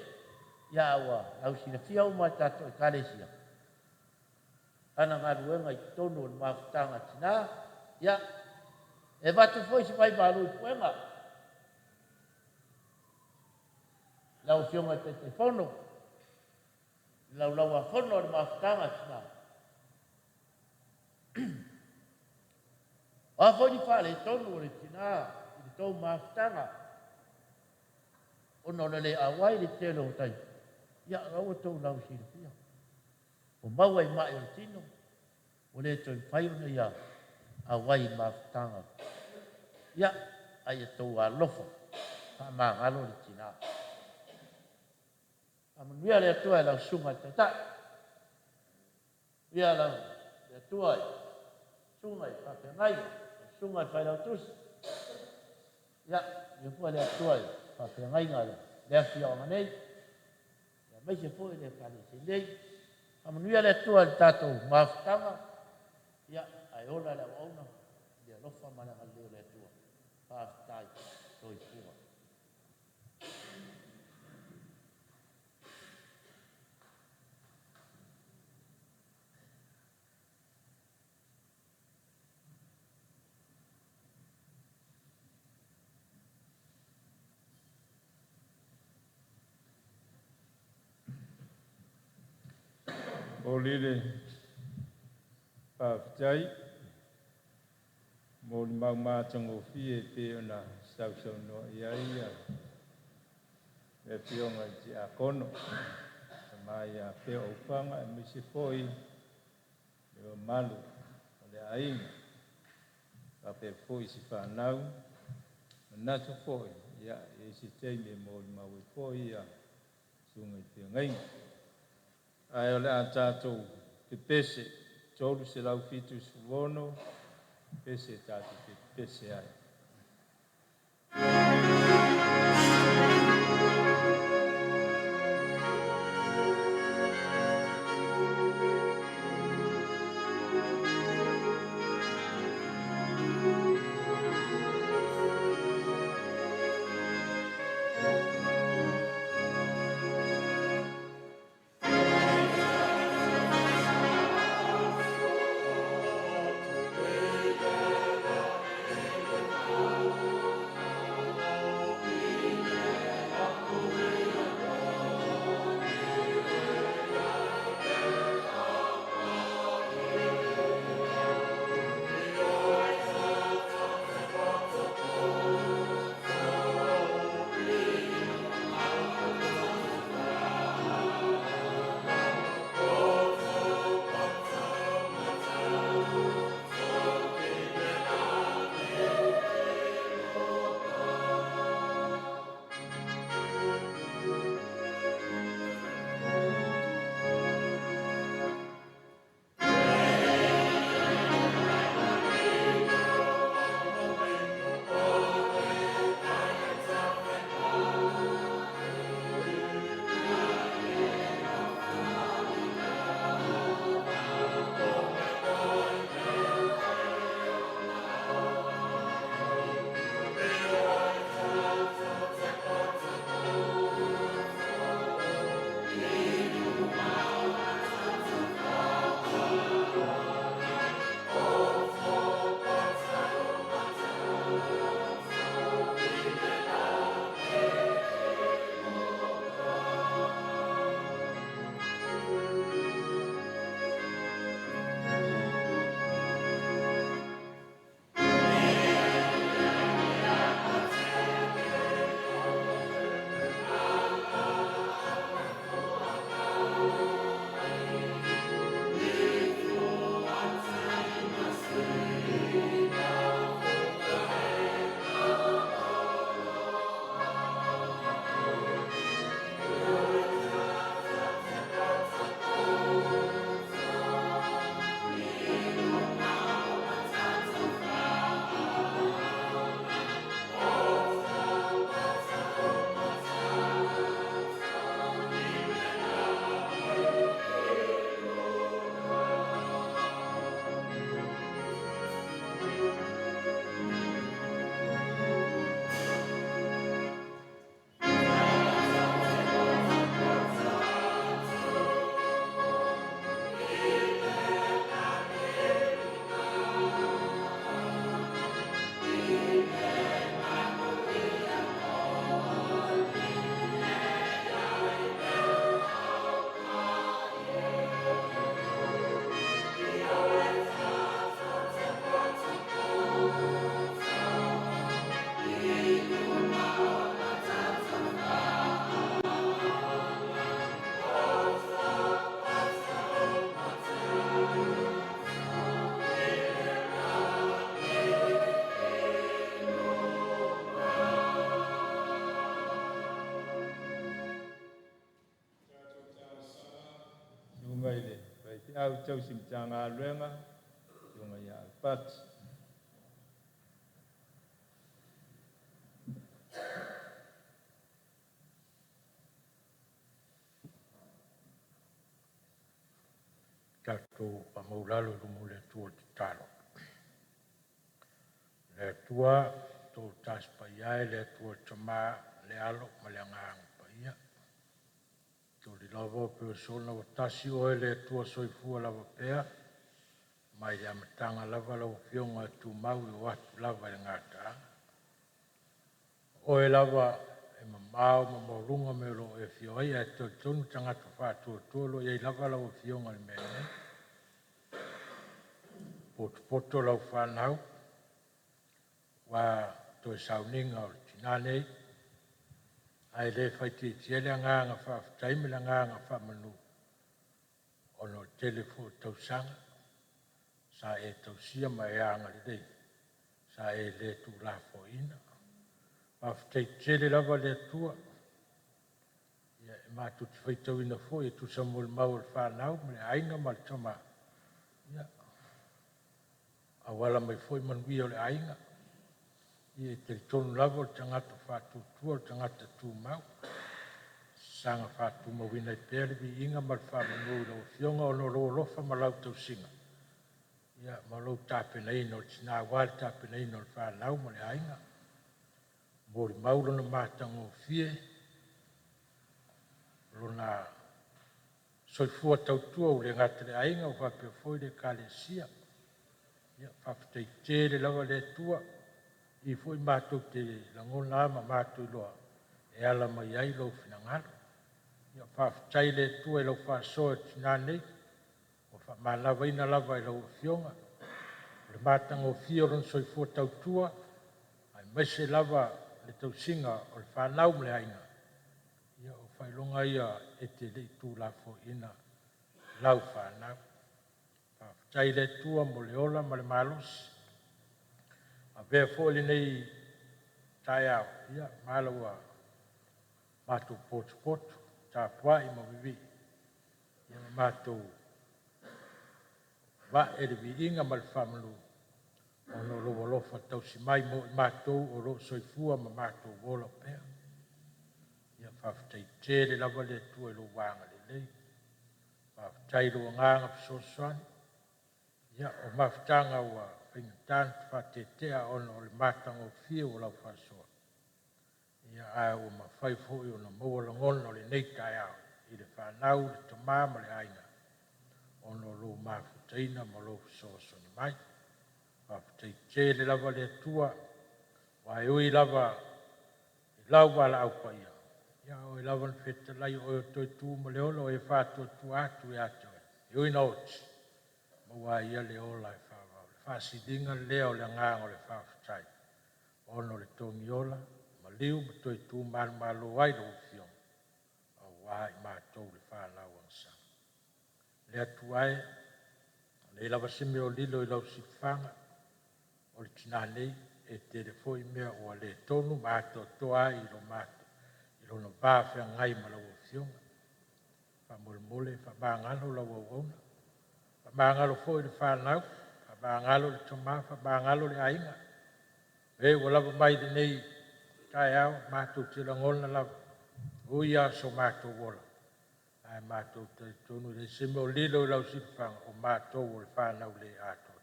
ia ua lausilafia uma e tatou Ekalesia ana galuega i totonu o le mafutaga a tinā. Ia, e avatu foi se vaimalu i puega lau Afioga i le Taitaifono, i le Laulau-a-Fono a le mafutaga a tinā. O a foi ni faaletonu o le tinā i le tou mafutaga, ona o le le auai i le tele o taimi, ia o la ua outou lausilafia. Ua maua i mai o le tino, ua le toe mafai ona ia auai i mafutaga. Ia, a ia outou alolofa, faamagalo le tinā. Faamanuia le Atua i lau susuga i le Taitai. Faamanuia le Atua i lau susuga i le Faafeagaiga, lau susuga i le Failautusi. Ia, faamanuia foi le Atua i faafeagaiga o le afioaga nei, aemaise foi le Ekalesia nei. Faamanuia le Atua i le tatou mafutaga, ia, ae ola le auauna i le alofa ma le agalelei o le Atua. Faafetai. Soifua. Momoli le faafetai mo le mau matagofie e pei ona sausaunoa i ai le Afioga i le Tiakono, Tama ia Peo Aufaga, aemaise foi le mamalu o le aiga, faapea foi si fanau. Manatu foi, ia, e i ai se taimi e molimau ai foi susuga i feagaiga. Ae o le a tatou pepese 376 pese tatou te pepese ai. Susuga i le Faifeau Tausi Matagaluega, Susuga ia Alapati. Tatou faamaulalo i luma o le Atua i le tatalo. Le Atua, tou Tasi Paia e le Atua le Tama, le Alo ma le Agaga Paia. Toli lava o sona ua tasi oe le Atua soifua lava pea, mai le amataga lava lau Afioga e tumau e o atu lava i le gataaga. Oe lava e mamao ma maualuga mea o lo o e afio ai, ae talitonu tagata faatuatua o lo o i ai lava lau Afioga i le mea nei. Potopoto lau fanau, ua toe sauniga o le tina nei, ae le faaitiitia le agaga faafetai ma le agaga faamanu, ona o le tele foi o tausaga sa e tausia ma e agalelei, sa e le tuulafoaiina. Faafetai tele lava le Atua, ia e matou te faitauina foi e tusa mo le mau a le fanau ma le aiga ma le tama, ia, auala mai foi manuia o le aiga. Ia e talitonu lava o le tagata faatuatua, o le tagata tumau. Saga faatumauina ai pea le viiga ma le faamanu i lau Afioga ona o lou alofa ma lau tausiga, ia ma lou tapenaina o le tina aua le tapenaina o le fanau ma le aiga. Molimau lona matagofie, lona soifua tautua ua le gata i le aiga ua faapea foi le Ekalesia. Ia, faafetai tele lava le Atua, i foi matou te lagona ma matou iloa e ala mai ai lou finagalo. Ia, faafetai le Atua i lau faasoa i le tina nei, ua faamanavaina lava e lau Afioga, o le matagofie o lona soifua tautua, aemaise lava le tausiga o le fanau ma le aiga. Ia, o faailoga ia e te le i tuulafoaiina lau fanau. Faafetai i le Atua mo le ola ma le malosi. Avea foi lenei taeao, ia, ma ala ua matou potopoto, tapuai ma vivii, ia ma matou vae le viiga ma le faamanu, ona o lou alofa tausi mai mo i matou o lo o soifua ma matou ola pea. Ia faafetai tele lava le Atua i lou agalelei. Faafetai i lou agaga fesoasoani. Ia, o mafutaga ua faigata ona faatetea ona o le matagofie o lau faasoa. Ia, ae ua mafai foi ona maua lagona o lenei taeao i le fanau, le tama ma le aiga, ona o lou mafutaina ma lou fesoasoani mai. Faafetai tele lava le Atua, aua e ui lava i lau valaau paia, ia o oe lava na fetalai, o oe o toe tu ma le ola, o e faatuatua atu ia te oe, e ui ina oti, maua ai ia le ola e faavavau. Le faasiliga lea o le agaga o le faafetai, ona o le togiola, maliu ma toe tu manumalo ai lau Afioga, aua i matou le fanau agasala. Le Atua e, e leai lava se mea o lilo i lau silafaga, o le tina nei, e tele foi mea ua le tonu ma atoatoa ai i lo matou, i lona va feagai ma lau Afioga. Faamolemole, faamagalo lau auauna, faamagalo foi le fanau, faamagalo le tama, faamagalo le aiga. E ua lava mai lenei taeao, matou te lagona lava, ui lava o so matou ola, ae matou te talitonu e leai se mea o lilo i lau silafaga, o matou o le fanau le atoatoa.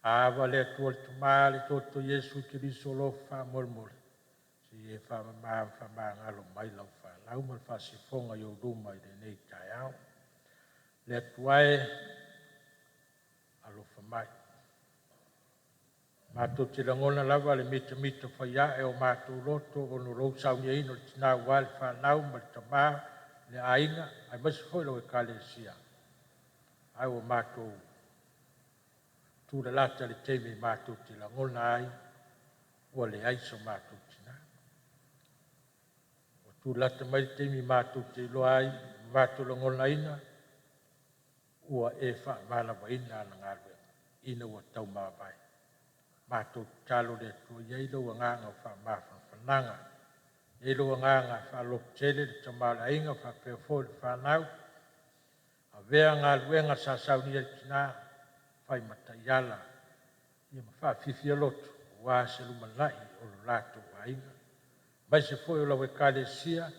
Ava le Atua le Tama, le Toto Iesu Keriso o lo o faamolemole, se i e faamama ma faamagalo mai lau fanau ma le faasifoga i ou luma i lenei taeao. Le Atua e, alofa mai. Matou te lagona lava le mitamita faiae o matou loto ona o lou sauniaina o le tina aua le fanau ma le tama, le aiga, aemaise foi lau Ekalesia. Ae ua matou tulalata i le taimi matou te lagona ai ua leai so matou tina. Ua tulata mai le taimi matou te iloa ai, matou lagonaina ua e faamanavaina ana galuega ina ua taumavae. Matou tatalo le Atua, i ai lou agaga o faamafanafanaga, i ai lou agaga e faalototele le tama o le aiga faapea foi le fanau. Avea galuega sa saunia e le tinā, fai ma taiala ia ma faafiafia loto aua se lumanai o lo latou aiga, aemaise foi o lau Ekalesia.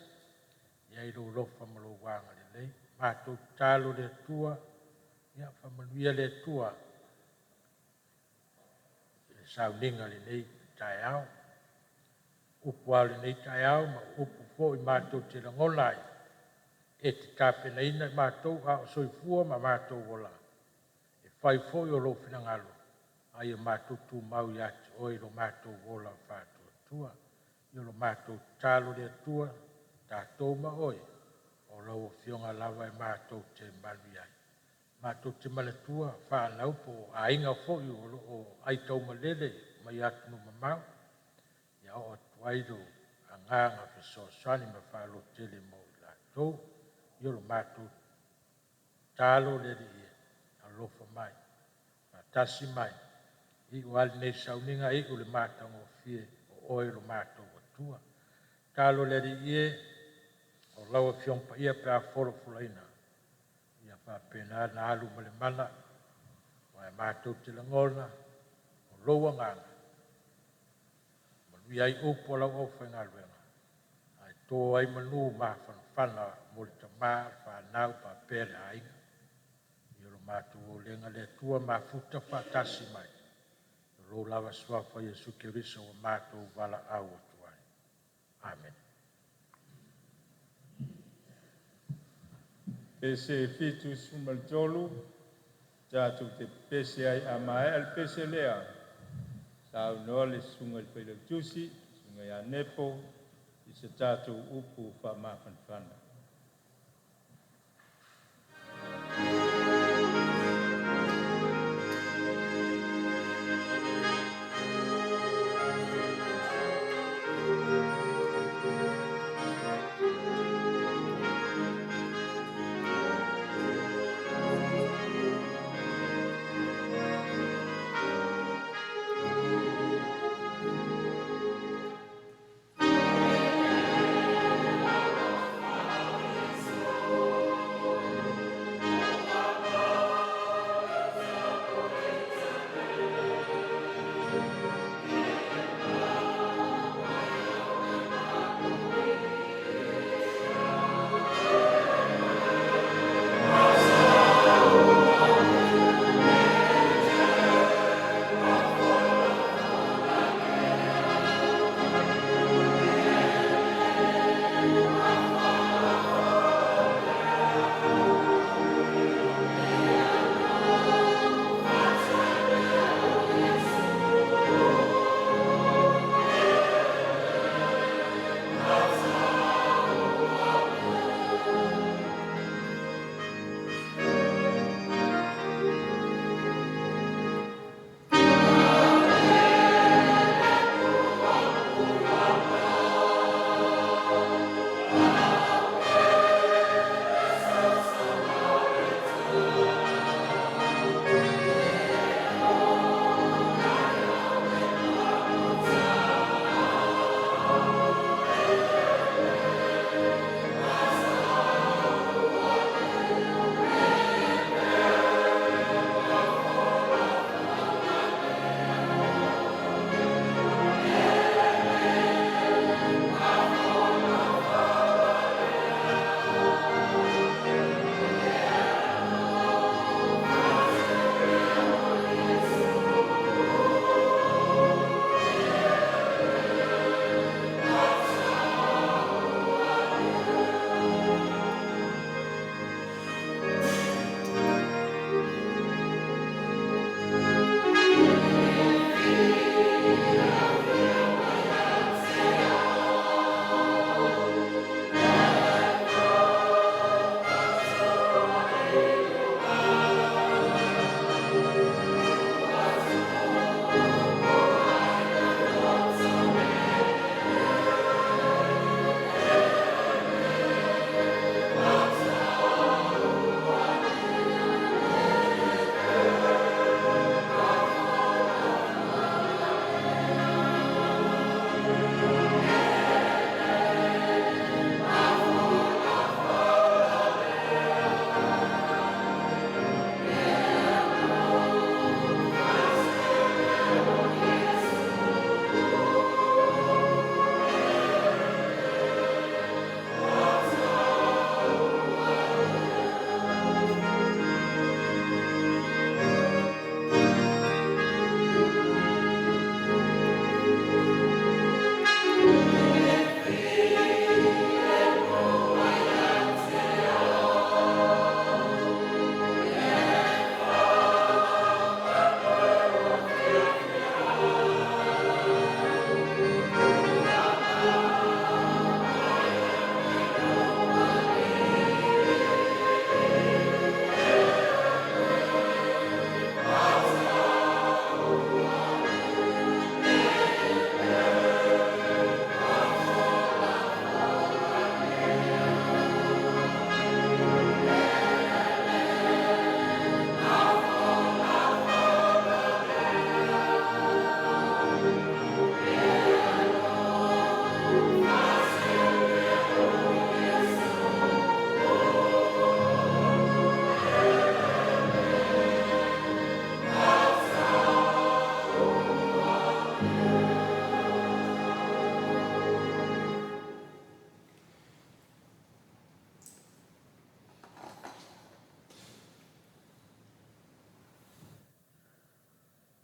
Ia i lou alofa ma lou agalelei. Matou tatalo le Atua, ia faamanuia le Atua i le sauniga i lenei taeao. Upu lava o lenei taeao ma upu foi matou te lagona ai, e te tapenaina i matou a o soifua ma matou ola, e fai foi o lou finagalo, a ia matou tumau ia te oe i lo matou ola faatuatua. I lo matou tatalo le Atua, tatou ma oe, o lau Afioga lava e matou te manuia ai. Matou te manatua fanau po o aiga foi o lo o aitaumalele mai atunuu mamao, ia oo atu ai lo agaga fesoasoani ma faalototele mo i latou. Ia o lo matou tatalo le Alii e, alofa mai, faatasi mai, iu lava lenei sauniga, iu i le matagofie o oe lo matou Atua. Tatalo le Alii e, o lau Afioga Paia pe a folafolaina, ia faapena ona alu ma le mana, aua e matou te lagona o lou agaga, manuia ai upu a lau aufaigaluega, ae to ai manu mafanafana mo le tama, o le fanau faapea le aiga. Ia lo matou aulega le Atua mafuta faatasi mai, i lou lava suafa Iesu Keriso ua matou valaau atu ai. Amene. Pese 73, tatou te pese ai a maea le pese lea, saunoa le susuga i le Failautusi, susuga ia Nepo, i se tatou upu faamafanafana.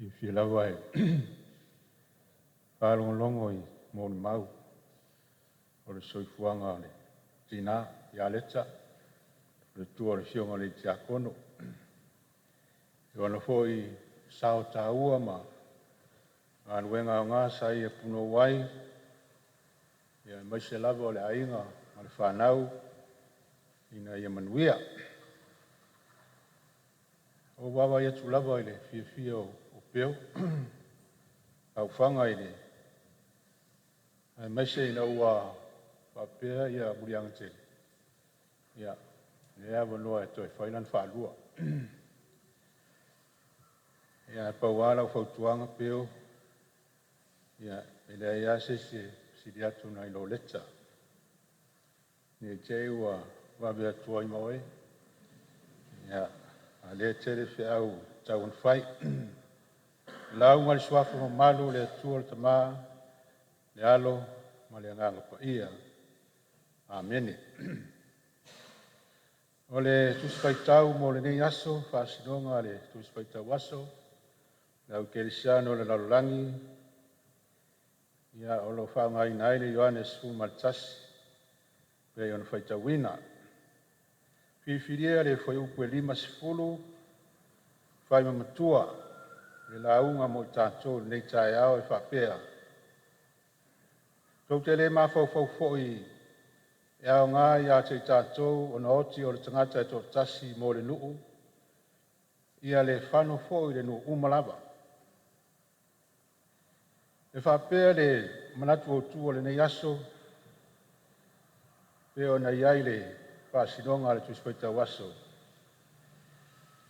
Fiafia lava e faalogologo i molimau o le soifuaga o le tinā ia Leta, o le tua o le Afioga i le Tiakono. I lona foi sao taua ma galuega aoga sa ia punou ai, aemaise lava o le aiga ma le fanau ina ia manuia. Ua ou vaavaai atu lava i le fiafia o Peo laufaga i le aemaise ina ua faapea ia Muliagatele, ia, lea avanoa e toe fai lana faalua. Ia, ae pau lava lau fautuaga Peo, ia, e leai lava se isi e sili atu nai lo Leta. Ne i te i ua vave atu ai ma oe, ia, a o lea e tele feau e tatau ona fai. Lauga i le suafa mamalu o le Atua le Tama, le Alo ma le Agaga Paia. Amene. O le Tusi Faitau mo lenei aso, faasinoga a le Tusi Faitau Aso, le Au Kerisiano i le Lalolagi, ia, o lo o faaaogaina ai le Ioane 11 pei ona faitauina. Filifilia le fuaiupu e 50 faimamatua le lauga mo i tatou i lenei taeao e faapea: Tou te le mafaufau foi e aoga ia te i tatou ona oti o le tagata e toatasi mo le nuu, ia le fano foi le nuu uma lava. E faapea le manatu autu o lenei aso, pei ona i ai le faasinoga a le Tusi Faitau Aso,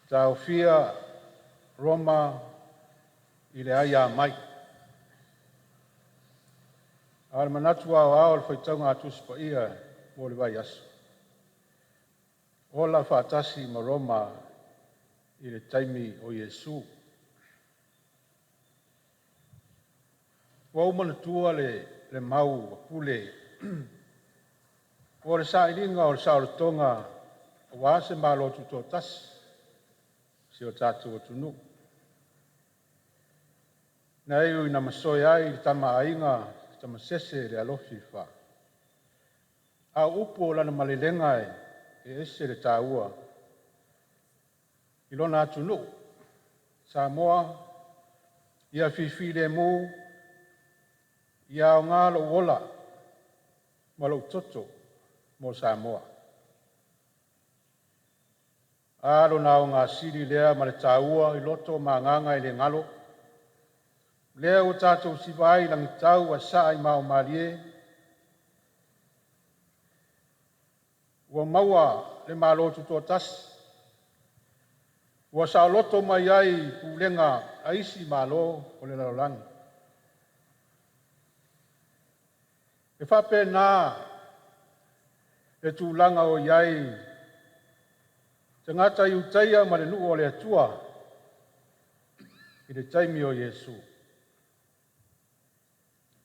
taofia Roma i le aia mai. A o le manatu aoao o le faitauga a Tusi Paia mo le vaiaso, ola faatasi ma Roma i le taimi o Iesu. Ua ou manatua le mau a Pule o le sailiga o le saolotoga aua se Malo Tutoatasi o si o tatou atunuu. Na iu ina masoe ai le Tama a Aiga Tamasese le alofi a o upu o lana malelega e ese le taua i lona atunuu, Samoa, ia fifilemu, ia aoga lou ola ma lou toto mo Samoa. A lona aoga sili lea ma le taua i loto ma agaga e le galo, lea ua tatou siva ai i lagitau ae saa i maomalie, ua maua le Malo Tutoatasi, ua saoloto mai ai pulega a isi Malo o le lalolagi. E faapena le tulaga o i ai tagata Iutaia ma le nuu o le Atua i le taimi o Iesu.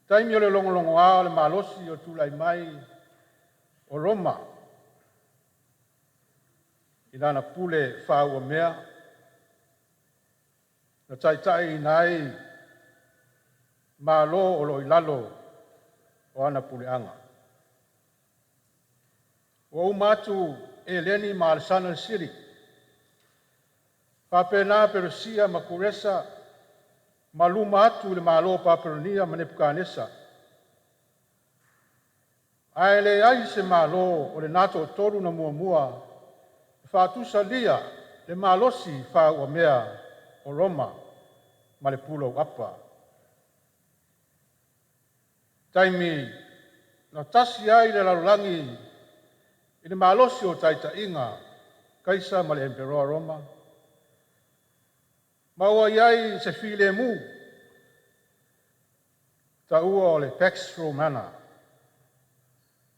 Taimi o le logologoa o le malosi o le tulai mai o Roma i lana pule faauamea na taitaiina ai Malo o lo o i lalo o ana puleaga. Ua uma atu Eleni ma Alesana le Sili, faapena Peresia ma Kuresa ma luma atu i le Malo o Papelonia ma Nepukanesa. Ae leai se Malo o lena toatolu na muamua e faatusalia le malosi faauamea o Roma ma le pulou-apa. Taimi na tasi ai le lalolagi i le malosi o taitaiga Kaisa ma le Emperoa Roma, ma ua i ai se filemu taua o le Pax Romana,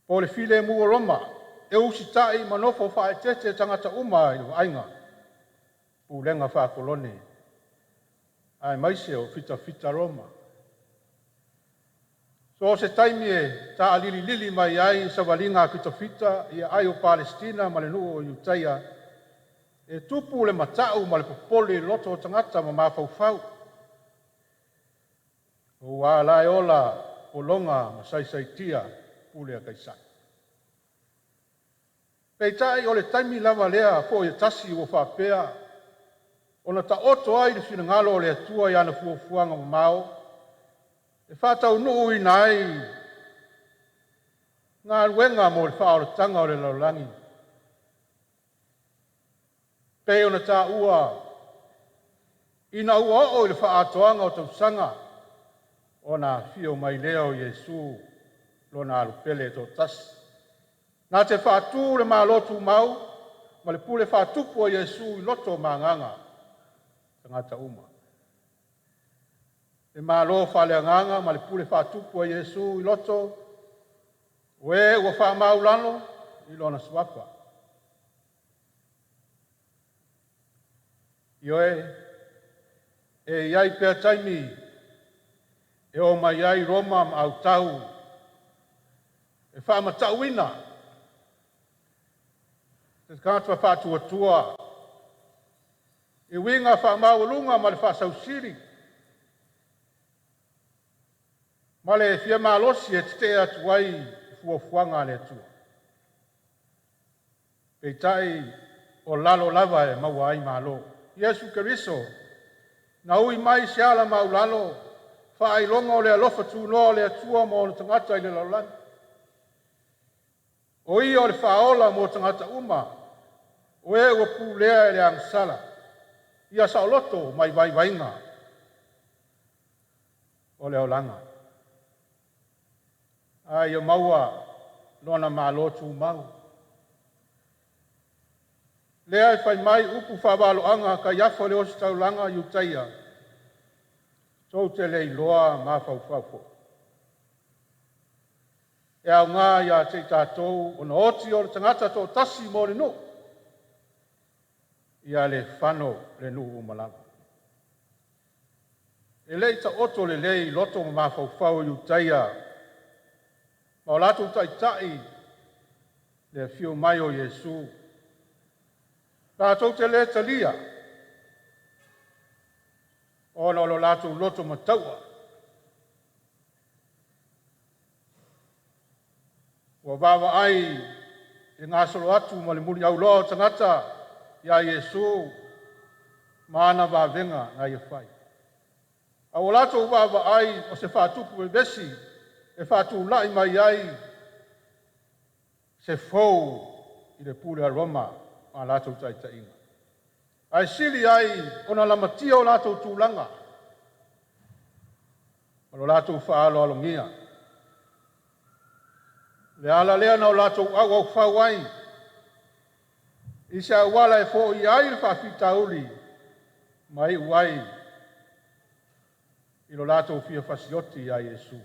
po o le filemu o Roma, e usitai ma nofo faaeteete tagata uma i le vaaiga, pulega faakolone, aemaise o fitafita Roma. So o se taimi e taalililili mai ai savaliga a fitafita i aai o Palesitina ma le nuu o Iutaia, e tupu le matau ma le popole i loto o tagata ma mafaufau. Ua la e ola pologa ma saisaitia pule a Kaisara. Peitai o le taimi lava lea fo'i e tasi ua faapea ona taoto ai le finagalo o le Atua i ana fuafuaga mamao e faataunuuina ai galuega mo le faaolataga o le lalolagi, pei ona taua ina ua oo i le faaatoaga o tausaga ona afio mai lea o Iesu lona alupele e toatasi, na te faatu le Malo tumau ma le pule faatupu a Iesu i loto ma agaga tagata uma. Le Malo faaleagaga ma le pule faatupu a Iesu i loto o e ua faamaualalo i lona suafa. Ioe, e i ai pea taimi e o mai ai Roma ma autau e faamatauina se tagata faatuatua i uiga faamaualuga ma le faasausili ma le fia malosi e tetee atu ai i fuafuaga a le Atua. Peitai, o lalo lava e maua ai malo. Iesu Keriso na ui mai i se ala maulalo, faailoga o le alofa tunoa o le Atua mo ona tagata i le lalolagi. O ia o le faaola mo tagata uma, o e ua pulea e le agasala, ia saoloto mai vaivaiga o le olaga, a ia maua lona Malo tumau. Lea e fai mai upu faavaloaga a Kaiafa o le ositaulaga a Iutaia, tou te le iloa mafaufau foi. E aoga ia te i tatou ona oti o le tagata toatasi mo le nuu, ia le fano le nuu uma lava. E le i taoto lelei i loto ma mafaufau o Iutaia ma o latou taitai le afio mai o Iesu, latou te le talia ona o lo latou loto mataua ua vaavaai i le gasolo atu ma le muliauloa o tagata iā Iesu ma ana vavega na ia fai. A ua latou vaavaai o se faatupu vevesi e faatulai mai ai se fou i le pule a Roma ma a latou taitaiga. Ae sili ai ona lamatia o latou tulaga ma lo latou faaaloalogia. Le ala lea na o latou auaufau ai i se auala e foia ai le faafitauli ma iu ai i lo latou fia fasioti ia Iesu.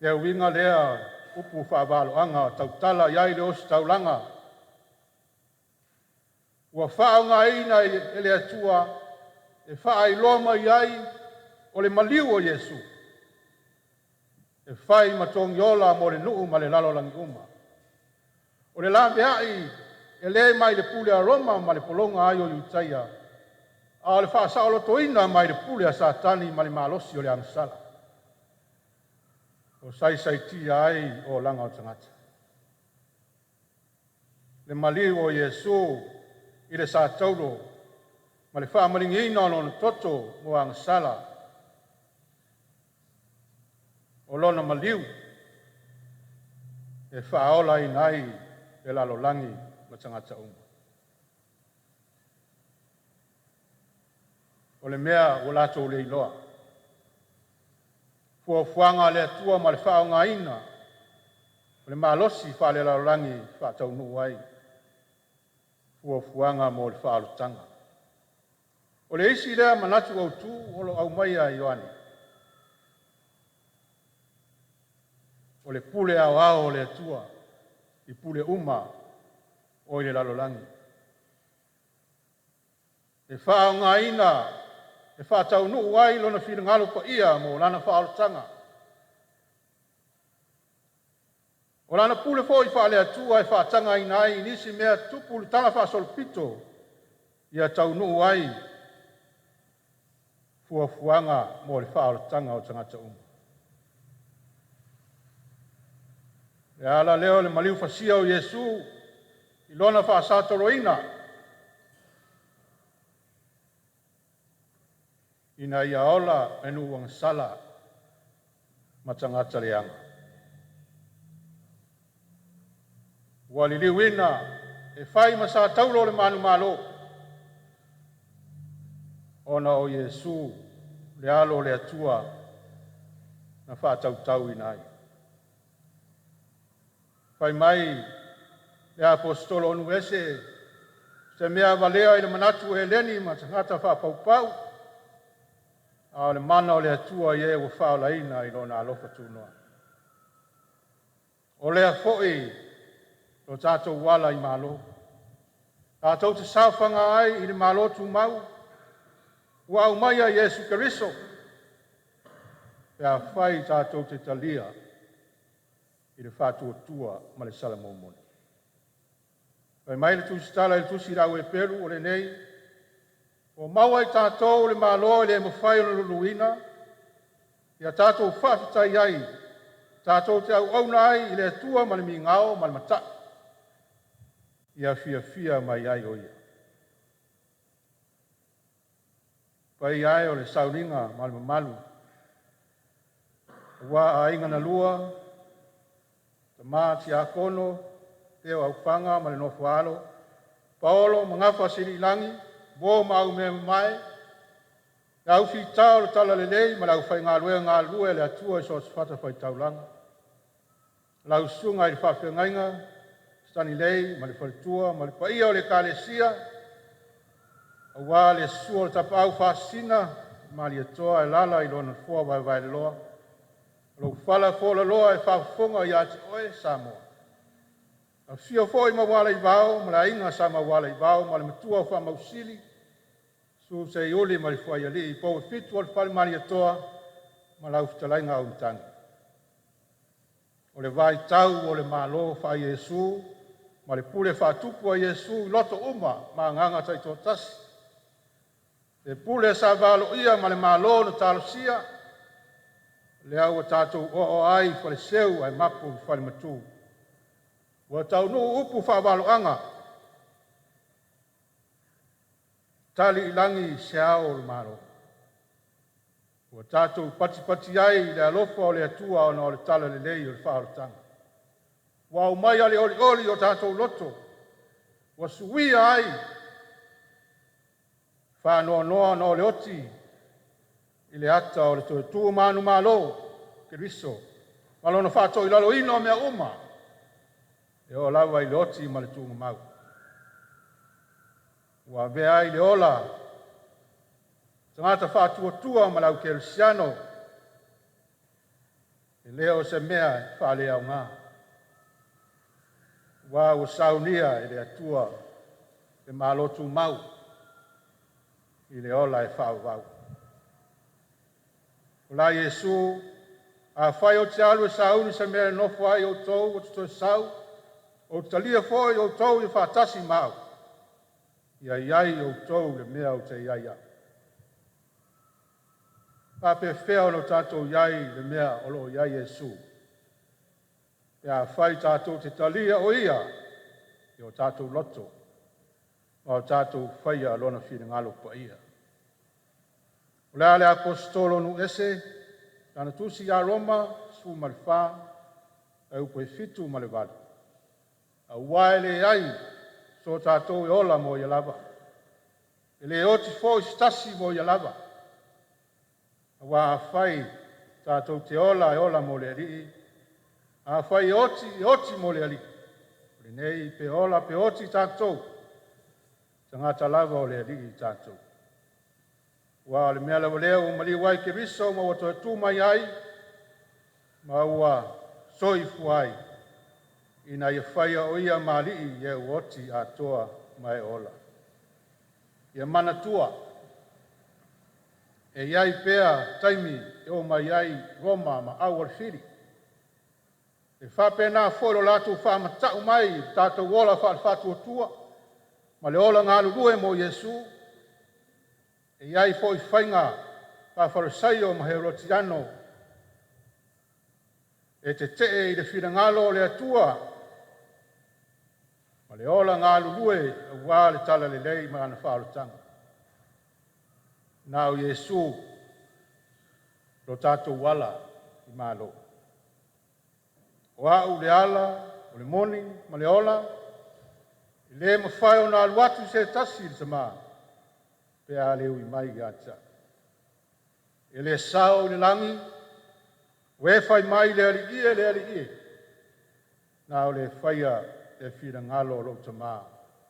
Le uiga lea upu faavaloaga tautala i ai le ositaulaga ua faaaogaina e le Atua e faailoa mai ai o le maliu o Iesu e fai ma togiola mo le nuu ma le lalolagi uma. O le laveai e le mai le pule a Roma ma le pologa ai o Iutaia, a o le faasaolotoina mai le pule a Satani ma le malosi o le agasala, o saisaitia ai olaga o tagata. Le maliu o Iesu i le satauro ma le faamaligiina o lona toto mo agasala, o lona maliu e faaolaina ai le lalolagi ma tagata uma. O le mea ua latou le iloa, fuafuaga a le Atua ma le faaaogaina o le malosi faalelalolagi e faataunuu ai fuafuaga mo le faaolataga. O le isi lea manatu autu o lo o aumaia e Ioane, o le pule aoao o le Atua i pule uma o i le lalolagi, e faaaogaina e faataunuu ai lona finagalo paia mo lana faaolataga. O lana pule foi faale-Atua e faatagaina ai i nisi mea tupu i le talafaasolopito ia taunuu ai fuafuaga mo le faaolataga o tagata uma. Le ala lea o le maliu fasia o Iesu i lona faasatoloina ina ia ola le nuu agasala ma tagata leaga. Ua liliuina e fai ma sa taulo o le manumalo, ona o Iesu le alo o le Atua na faatautauina ai. Fai mai le Aposetolo o nuu ese, se mea valea i le manatu o Heleni ma tagata faapaupau, a o le mana o le Atua i e ua faaolaina i lona alofa tunoa. O lea foi lo tatou ala i malo. Tatou te saofaga ai i le Malo tumau, ua aumaia e Iesu Keriso, pe afai tatou te talia i le faatuatua ma le salamomoli. Fai mai le Tusitala i le Tusi i le au Eperu o lenei, ua maua e tatou le Malo e le mafai ona luluina, ia tatou faafetai ai, tatou te auauna ai i le Atua ma le migao ma le matai, ia fiafia mai ai o Ia. Paia e o le sauniga ma le mamalu, aua aiga na lua, tama tiakono, Teo Aufaga ma le nofo a alo, Paolo ma Gafaasiliilagi, uo ma aumeamamae, le aufita o le talalelei ma le aufaigaluega galulue a le Atua i so o se fatafaitaulaga, lau susuga i le faafeagaiga Stanilei ma le faletua ma le paia o le Ekalesia, aua le susu o le Tapaau Faasisina Malietoa e alaala i lona nofoa vaevaeloloa, lou fala fualaloa e faafofoga ia te oe Samoa. Afifio foi Maualaivao ma le aiga Sa Maualaivao ma le matua o Faamausili, susu Seiuli ma le Fuaialii, pou e fitu o le Fale Malietoa ma lau fetalaiga Auimatagi. O le vaitau o le Malo faa-Iesu ma le pule faatupu a Iesu i loto uma ma agaga taitoatasi, le pule sa valoia ma le Malo na talosia, lea ua tatou oaoa ai i Faleseu ae mapu i Falematu. Ua taunuu upu faavaloaga, tali i lagi se ao o le Malo. Ua tatou patipati ai i le alofa o le Atua ona o le talalelei o le faaolataga. Ua aumaia le olioli o tatou loto, ua suia ai faanoanoa ona o le oti i le ata o le toe tu manumalo Keriso ma lona faatoilaloina o mea uma, e oo lava i le oti ma le tuugamau. Ua avea ai le ola tagata faatuatua ma le au kerisiano, e le o se mea e faaleaoga, aua ua saunia e le Atua le Malo tumau i le ola e faavavau. O la Iesu, afai ou te alu e sauni se mea e nofo ai outou, ou te toe sau, ou te talia foi outou ia faatasi ma au, ia i ai outou i le mea ou te i ai au. Faapefea ona tatou i ai i le mea o lo o i ai Iesu, pe afai tatou te talia o Ia i o tatou loto, ma o tatou faia lona finagalo paia. O le a le Aposetolo o nuu ese, lana tusi ia Roma 14, fuaiupu e 7 ma le 8. Aua e leai so tatou e ola mo ia lava, e le oti foi se tasi mo ia lava. Aua afai tatou te ola, e ola mo le Alii, afai e oti, e oti mo le Alii. O lenei pe ola pe oti tatou, tagata lava o le Alii tatou. Aua o le mea lava lea ua maliu ai Keriso ma ua toe tu mai ai, ma ua soifua ai, ina ia faia o ia ma alii i e ua oti atoa ma e ola. Ia manatua, e i ai pea taimi e o mai ai Roma ma au o le fili. E faapena foi lo latou faamata'u mai i le tatou ola faale-faatuatua ma le ola galulue mo Iesu. E i ai foi faiga Faafalosaio ma Herotiano e tete'e i le finagalo o le Atua ma le ola galulue auā le talalelei ma lana faaolataga. Na o Iesu lo tatou ala i malo. O a'u le ala o le moni ma le ola, e lē mafai ona alu atu se tasi i le Tamā pe a le ui mai ia te a'u. E le sao i le lagi o e fai mai le Alii e, le Alii e, na o le faia le finagalo o lou Tamā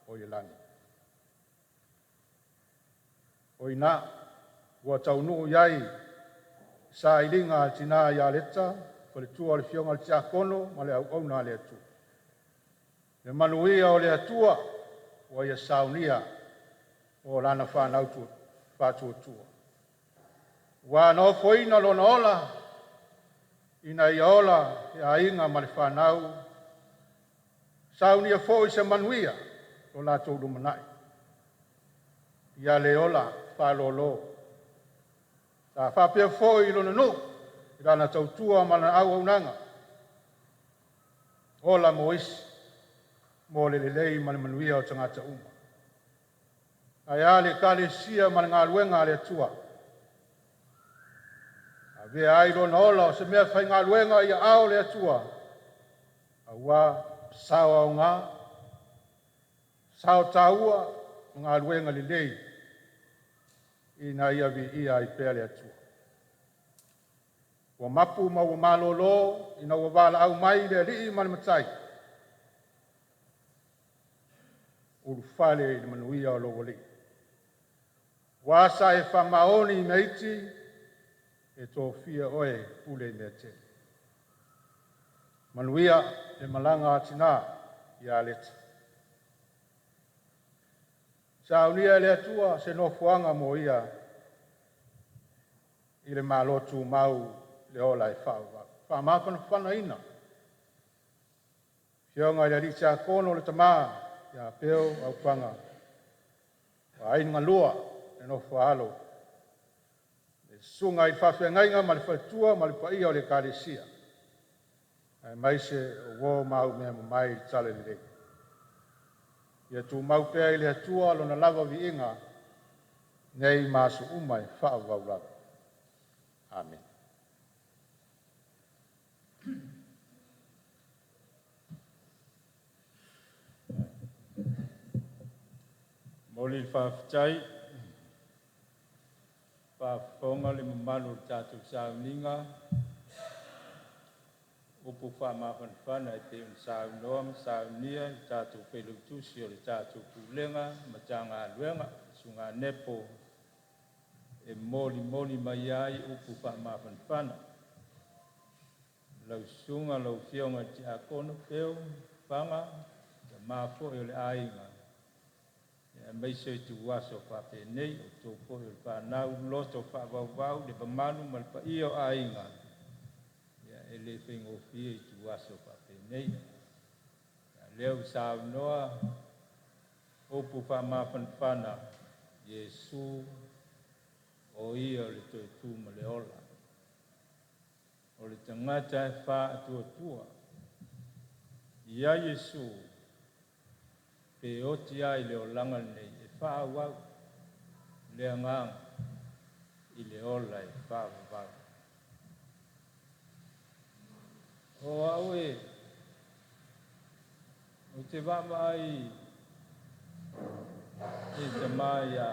o i le lagi. O i ua taunuu i ai sailiga a le tina ia Leta, faletua o le afioga i le Tiakono ma le auauna a le Atua. Le manuia o le Atua ua ia saunia mo lana fanau faatuatua. Ua na ofoina lona ola, ina ia ola le aiga ma le fanau, saunia foi se manuia lo latou lumanai. Ia le ola faalolo. Sa faapea foi i lona nuu, i lana tautua ma lana auaunaga, ola mo isi, mo le lelei ma le manuia o tagata uma. Ae a le Ekalesia ma le galuega a le Atua. Avea ai lona ola o se mea faigaluega i aao o le Atua, auā sao aoga, sao taua ma galuega lelei ina ia viia ai pea le Atua. Ua mapu ma ua malolo ina ua valaau mai le Alii ma le Matai, ulufale i le manuia o lou Alii. Ua sa e faamaoni i mea iti, e tofia oe e pule i mea tele. Manuia le malaga a tina ia Leta. Saunia e le Atua se nofoaga mo ia i le Malo tumau le ola e faavavau. Faamafanafanaina Afioga i le Alii Tiakono o le Tama ia Peo Aufaga, o aiga galua le nofo a alo, le susuga i le faafeagaiga ma le faletua ma le paia o le Ekalesia, aemaise o uo ma au mea mamae i le talalelei. Ia tumau pea i le Atua lona lava viiga nei ma aso uma e faavavau lava. Amene. Momoli le faafetai, faafofoga le mamalu o le tatou sauniga, upu faamafanafana e pei ona saunoa ma saunia e le tatou Failautusi o le tatou Pulega Matagaluega, Susuga Nepo e molimoli mai ai upu faamafanafana. Lau susuga lau Afioga i le Tiakono Peo Faga, tama foi o le aiga, aemaise o ituaso faapenei, o outou foi o le fanau loto faavauvau, le mamalu ma le paia o aiga, e le faigofie ituaso faapenei. A lea ua saunoa upu faamafanafana, Iesu o ia o le toe tu ma le ola. O le tagata e faatuatua ia Iesu pe oti ai le olaga lenei e faaauau le agaga i le ola e faavavau. O au e ou te vaavaai i tama ia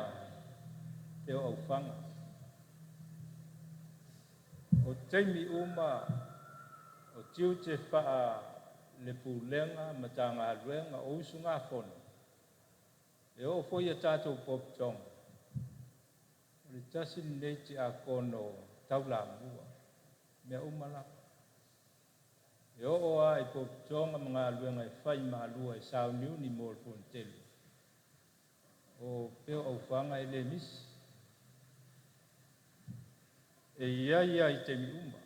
Teo Aufaga. O taimi uma o tiute faa le pulega, Matagaluega o usugafono, e oo foi ia tatou potopotoga, o le tasi lenei tiakono taulamua, mea uma lava. E oo lava i potopotoga ma galuega e fai malua e sauniuni mo le fonotele, o Peo Aufaga e le misi. E i ai lava i taimi uma.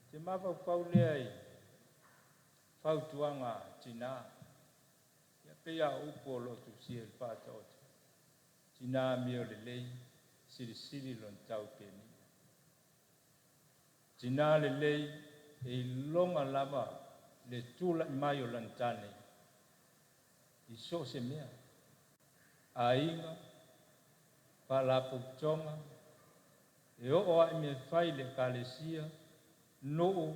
Te mafaufau lea i fautuaga a tina, ia pei lava o upu o lo o tusia i le Faataoto, tina amio lelei, silisili lona tau i penia. Tinā lelei e iloga lava le tula'i mai o lana tane i so o se mea, aiga, faalapotopotoga, e oo lava i mea fai i le Ekalesia, nuu,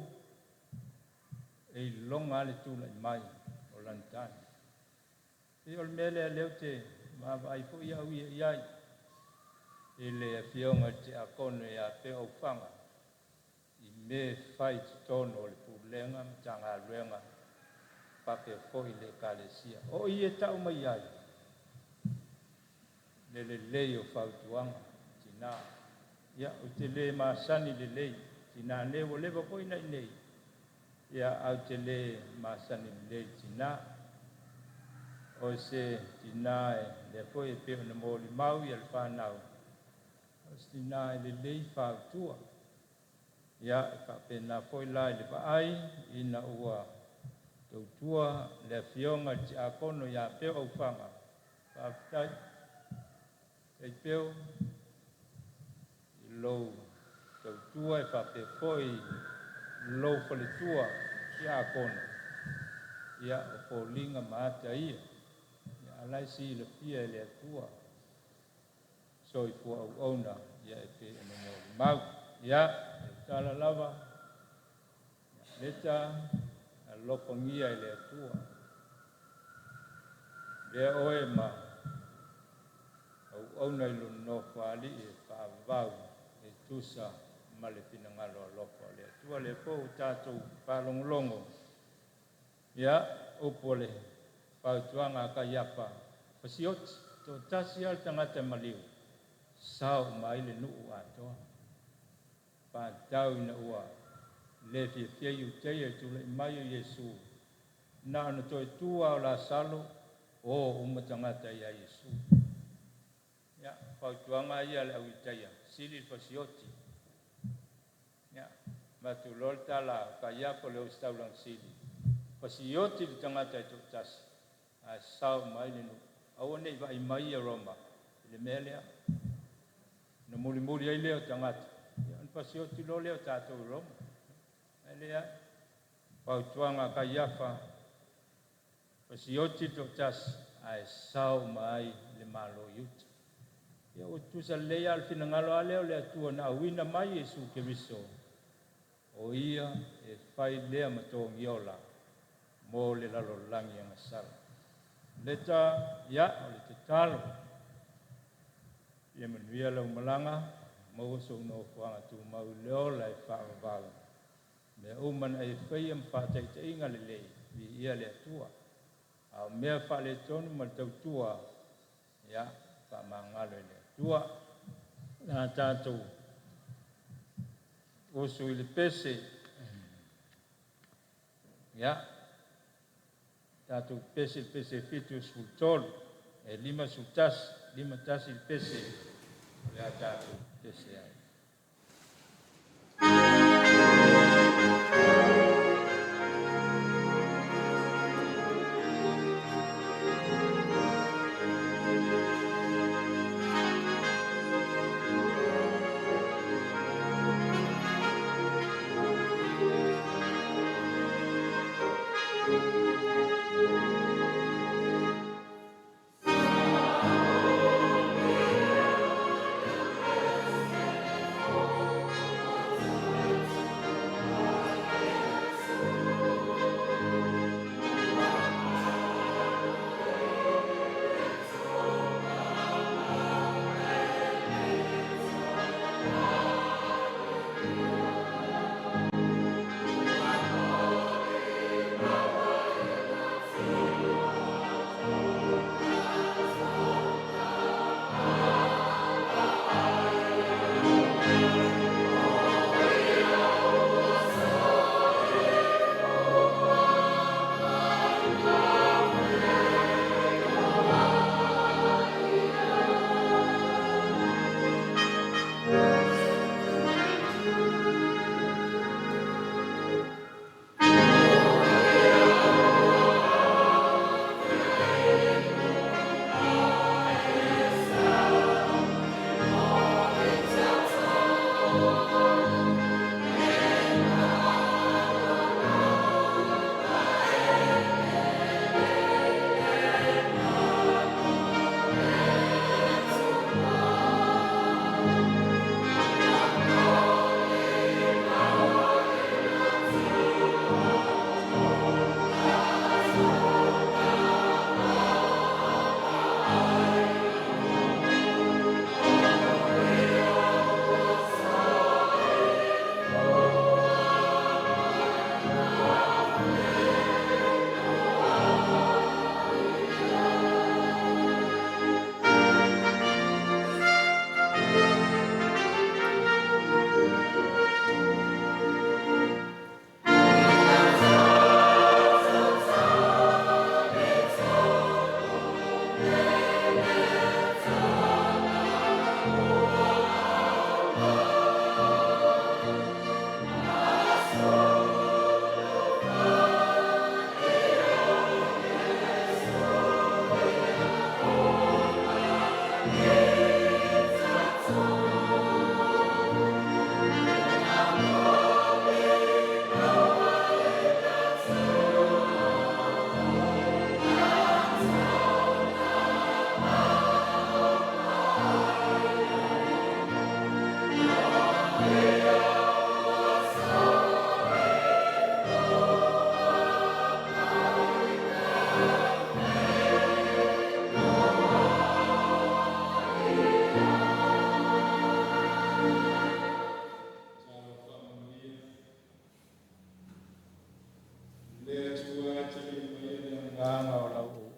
e iloga lava le tula'i mai o lana tane. E pei o le mea lea lea ou te vaavaai foi au ia i ai i le Afioga i le Tiakono ia Peo Aufaga i mea e fai i totonu o le Pulega ma Matagaluega faapea foi le Ekalesia. O i e tau mai ai le lelei o fautuaga tinā. Ia, ou te le masani lelei tinā nei, ua leva foi na i inei, ia, ae ou te le masani lelei i tinā. O se tinā lea foi e pei ona molimau le fanau, o se tinā e lelei fautua. Ia, e faapena foi la i le vaai ina ua tautua le Afioga i le Tiakono ia Peo Aufaga, faafetai. Faafetai Peo i lou tautua e faapea foi lou faletua tiakono, ia o foliga ma ata ia, ia a o la e silafia e le Atua soifua auauna ia e pei ona molimau. Ia, o le tala lava, Leta, alofagia e le Atua. Avea oe ma auauna i Lona Nofoalii e faavavau e tusa ma le finagalo alofa o le Atua. Lea foi ua tatou faalogologo, ia, upu o le fautuaga a Kaiafa, fasioti, toatasi lava le tagata e maliu, sao uma ai le nuu atoa. Faatatau ina ua le fiafia Iuteia i le tulai mai o Iesu, na ona toe tu lava o Lasalo, o uma tagata ia Iesu. Ia, fautuaga lava ia a le au Iutaia, sili le fasioti. Ia, avatu loa le tala a Kaiafa o le Ositaulaga Sili, fasioti le tagata e toatasi, ae sao uma ai le nuu. Aua ne i vaai mai ia Roma i le mea lea. Ona mulimuli ai lea o tagata, ia ona fasioti loa lea o tatou i Roma. Ae leai. Fautuaga a Kaiafa, fasioti le toatasi, ae sao uma ai le Malo i uta. Ia ua tutusa lelei lava le finagalo lava lea o le Atua na auina mai Iesu Keriso, o Ia e fai lea ma togiola mo le lalolagi agasala. Leta, ia, o le tatalo, ia manuia lau malaga, maua sou nofoaga tumau i le ola e faavavau. Mea uma na e faia ma faataitaiga lelei, viia le Atua. A o mea faaletonu ma le tautua, ia, faamagalo e le Atua. O le a tatou usu i le pese. Ia, tatou pese i le pese 73, e 51, 51 le pese o le a tatou pese ai.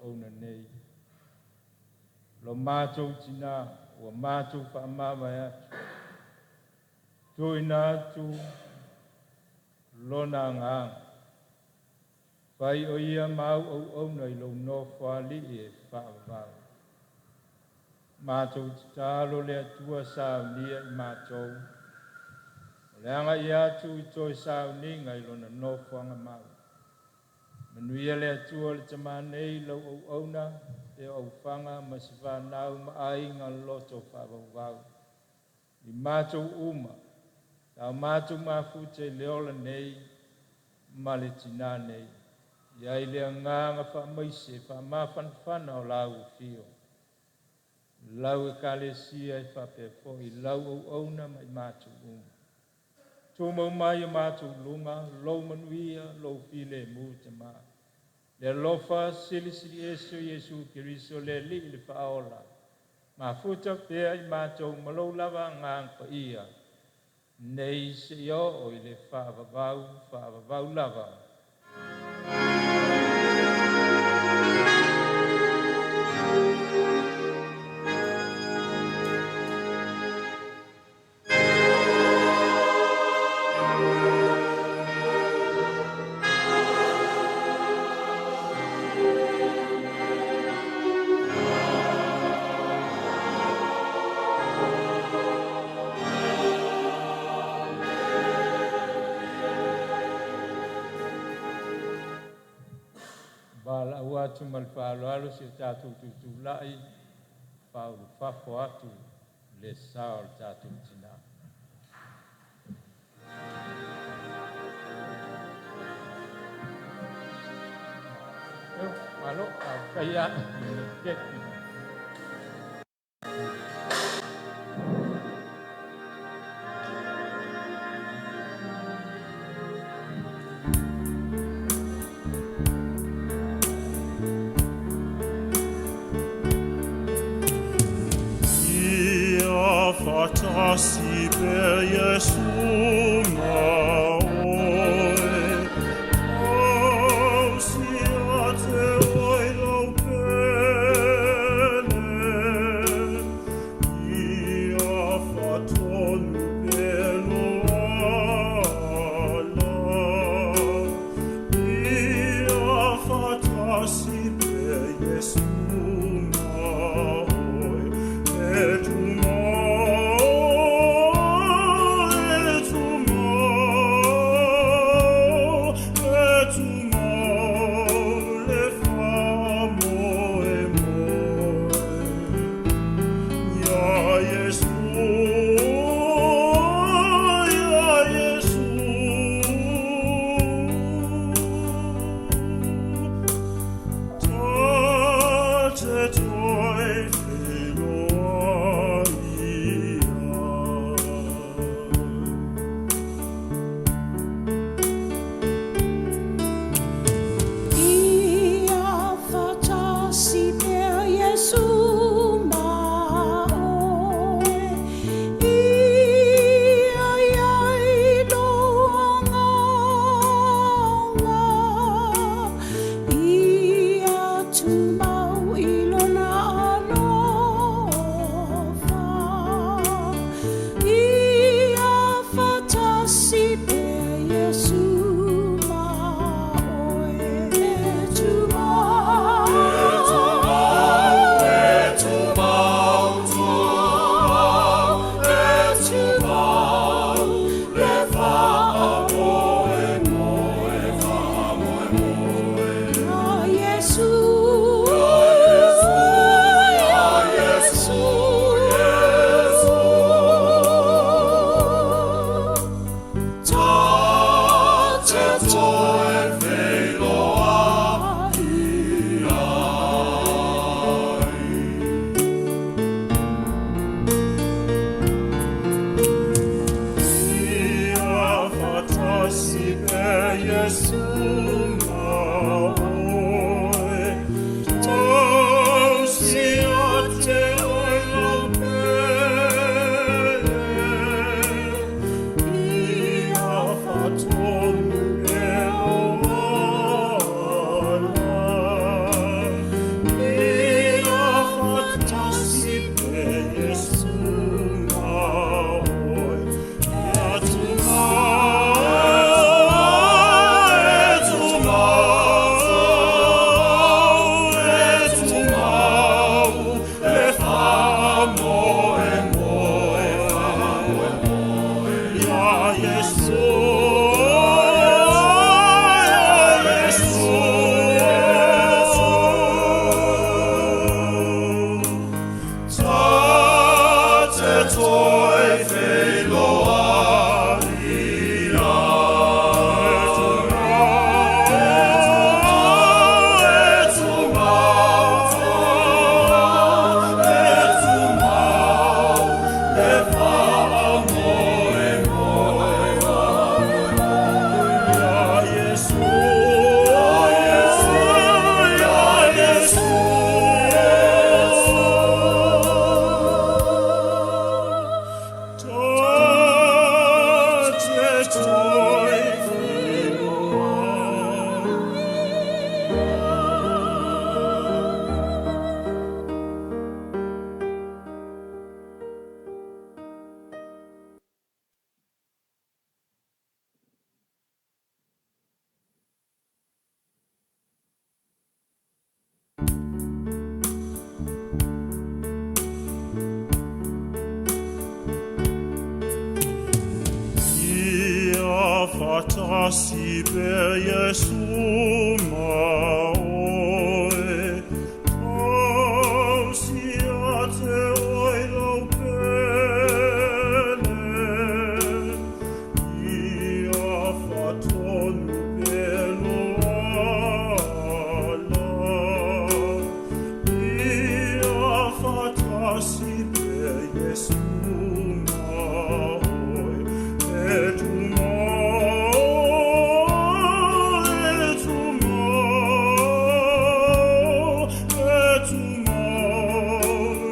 auauna nei. Lo matou tinā ua matou faamavae atu, tuuina atu lona agaga, fai o ia ma au auauna i lou Nofoalii e faavavau. Matou tatalo le Atua saunia i matou, o le agai atu i toe sauniga i lona nofoaga mau. Manuia le Atua le tamā nei lau auauna e o aufaga ma se fanau ma aiga loto faavauvau. I matou uma, ta o matou mafuta i le ola nei ma le tinā nei. I ai le agaga faamaise faamafanafana o lau afio. Lau Ekalesia e faapea foi lau auauna ma i matou uma. Tumau mai o matou luga, lou manuia, lou filemu tamā. Le alofa silisili ese o Iesu Keriso le Alii le Faaola, mafuta pea i matou ma lou lava agaga paia, nei seia oo i le faavavau, faavavau lava. Valaau atu ma le faaaloalo si o tatou tutulai faaulufafo atu le sa o le tatou tinā. Malo, faafetai lava. Ia faatasi pea Iesu ma oe, tausi ia te oe lau pele. Ia faatonu pea lou ala. Ia faatasi pea Iesu ma oe, e tumau, e tumau, e tumau le faamoemoe. Ia Iesu, ia Iesu. Ta te Fatasi pea Iesu ma oe, tausi ia te oe lau pele, ia fatonu pea lo ala. Ia fatasi pea Iesu ma oe, e tumau, e tumau, e tumau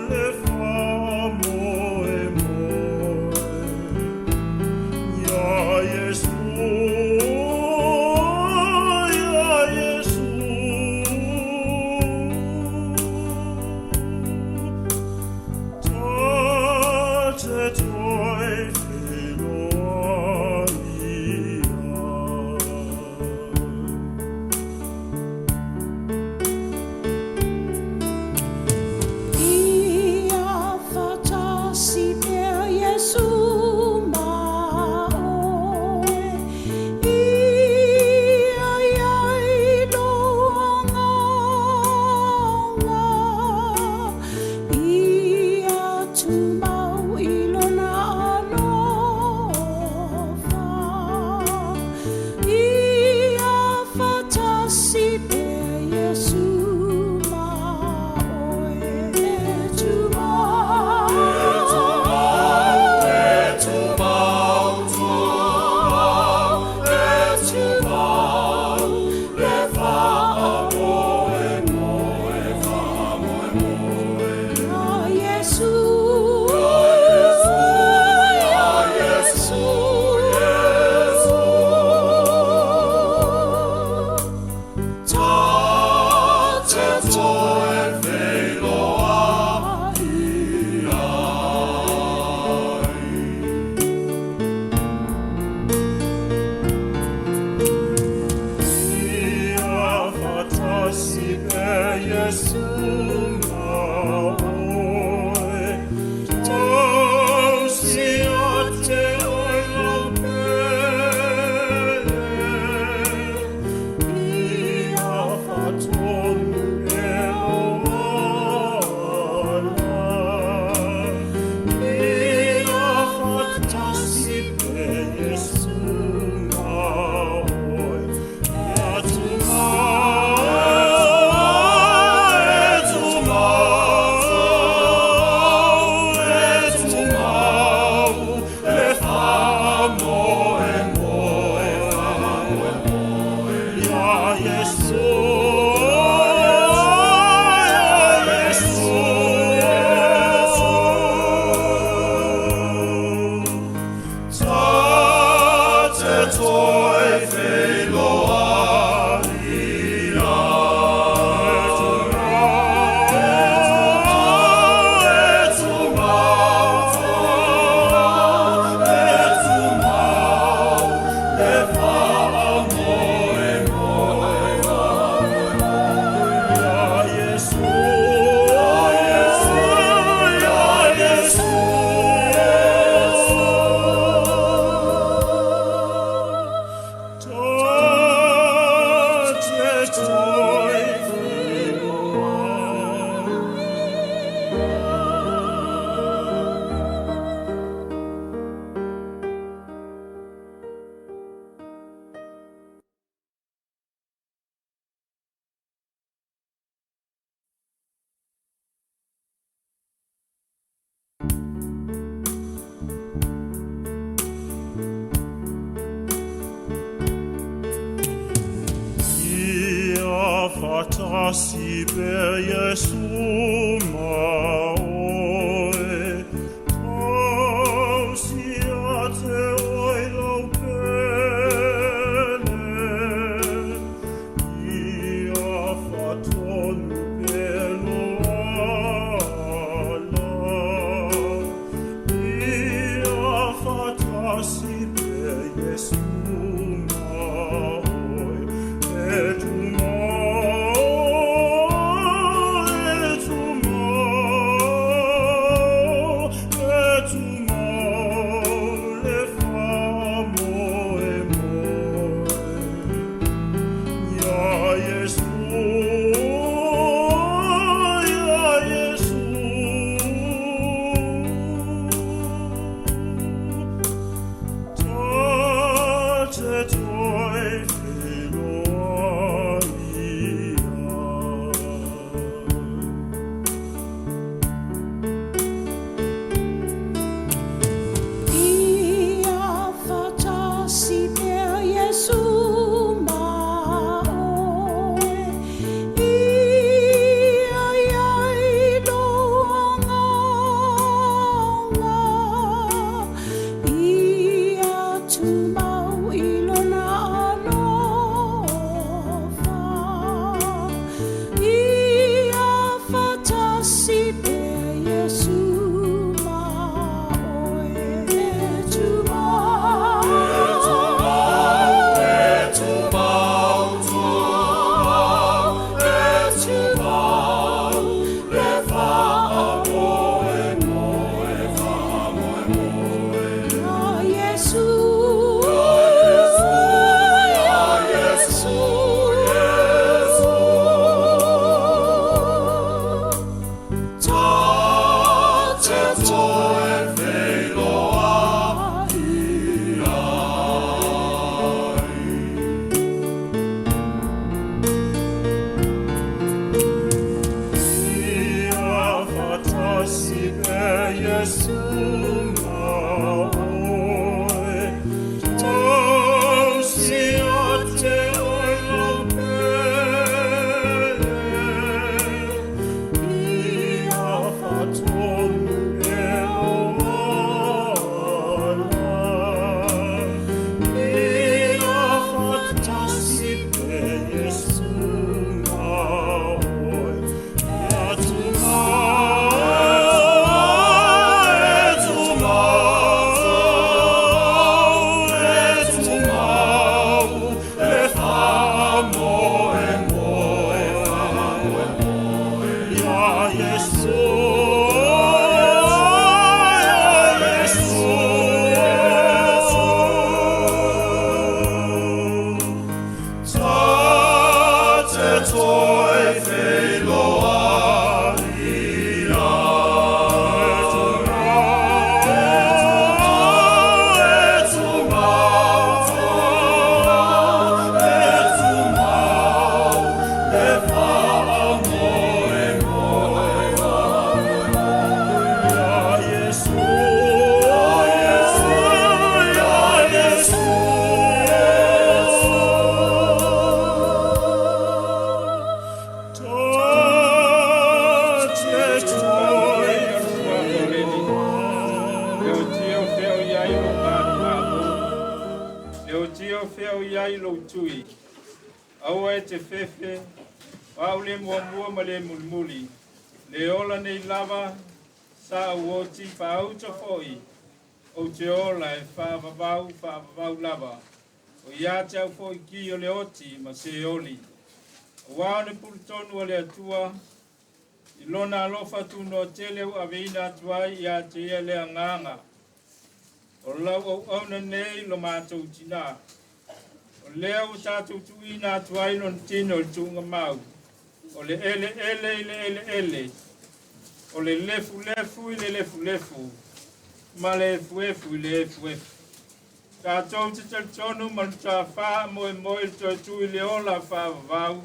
le faamoemoe. Ia Iesu, ia Iesu, ta te toe feiloai ai. Ia fatasi pea Iesu ma oe, ia iai lou agaga, ia tumau i lona alofa. Ia fatasi pea Iesu ma oe, e tumau, e tumau, e tumau, tumau, e tumau, le faamoemoe, faamoemoe. Ia Iesu, ia Iesu, Iesu, ta te toe feiloai ai. Ia fatasi pea Iesu ma oe, tausi ia te oe lau pele, ia fatonu pea lou ala. Ia fatasi pea Iesu ma oe, ia tumau, e tumau, e tumau, le faamoemoe, faamoemoe. Ia Iesu, ia Iesu, Iesu, ta te toe feiloai ai. E tumau, e tumau, le faamoemoe, Ia Iesu, ia Iesu, ia Iesu, ta te toe feiloai. Ia fatasi pea Iesu ma oe, tausi ia te oe lau pele, ia fatonu pea lou ala. Ia fatasi pea Iesu ma oe, e tumau, e Iesu, ia Iesu. Ta te toe whailoa ia. E tumau, e tumau, le whaamoemoe. Ia Iesu, ia Iesu, Ta te toe Le o fea o i ai lou manumalo, le o fea o i ai lou tui. Aua e te fefe, o au le muamua ma le mulimuli. Le ola nei lava, sa ou oti faauto foi, ou te ola e faavavau faavavau lava. O ia te au foi ki o le oti ma Seoli. Auā o le pulutonu a le Atua, i lona alofa tunoa tele ua aveina atu ai ia te ia le agaga. O lau auauna nei lo matou tinā. O lea ua tatou tuuina atu ai lona tino i le tuugamau. O le eleele i le eleele, o le lefulefu i le lefulefu, ma le efuefu i le efuefu. Tatou te talitonu ma le matua faamoemoe i le toe tu i le ola faavavau,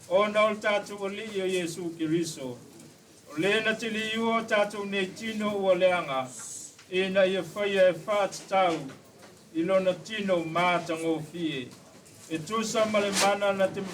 ona o le tatou Alii o Iesu Keriso. O le na te liua o tatou nei tino ua leaga, ina ia faia e faatatau i lona tino matagofie. E tusa ma le mana na te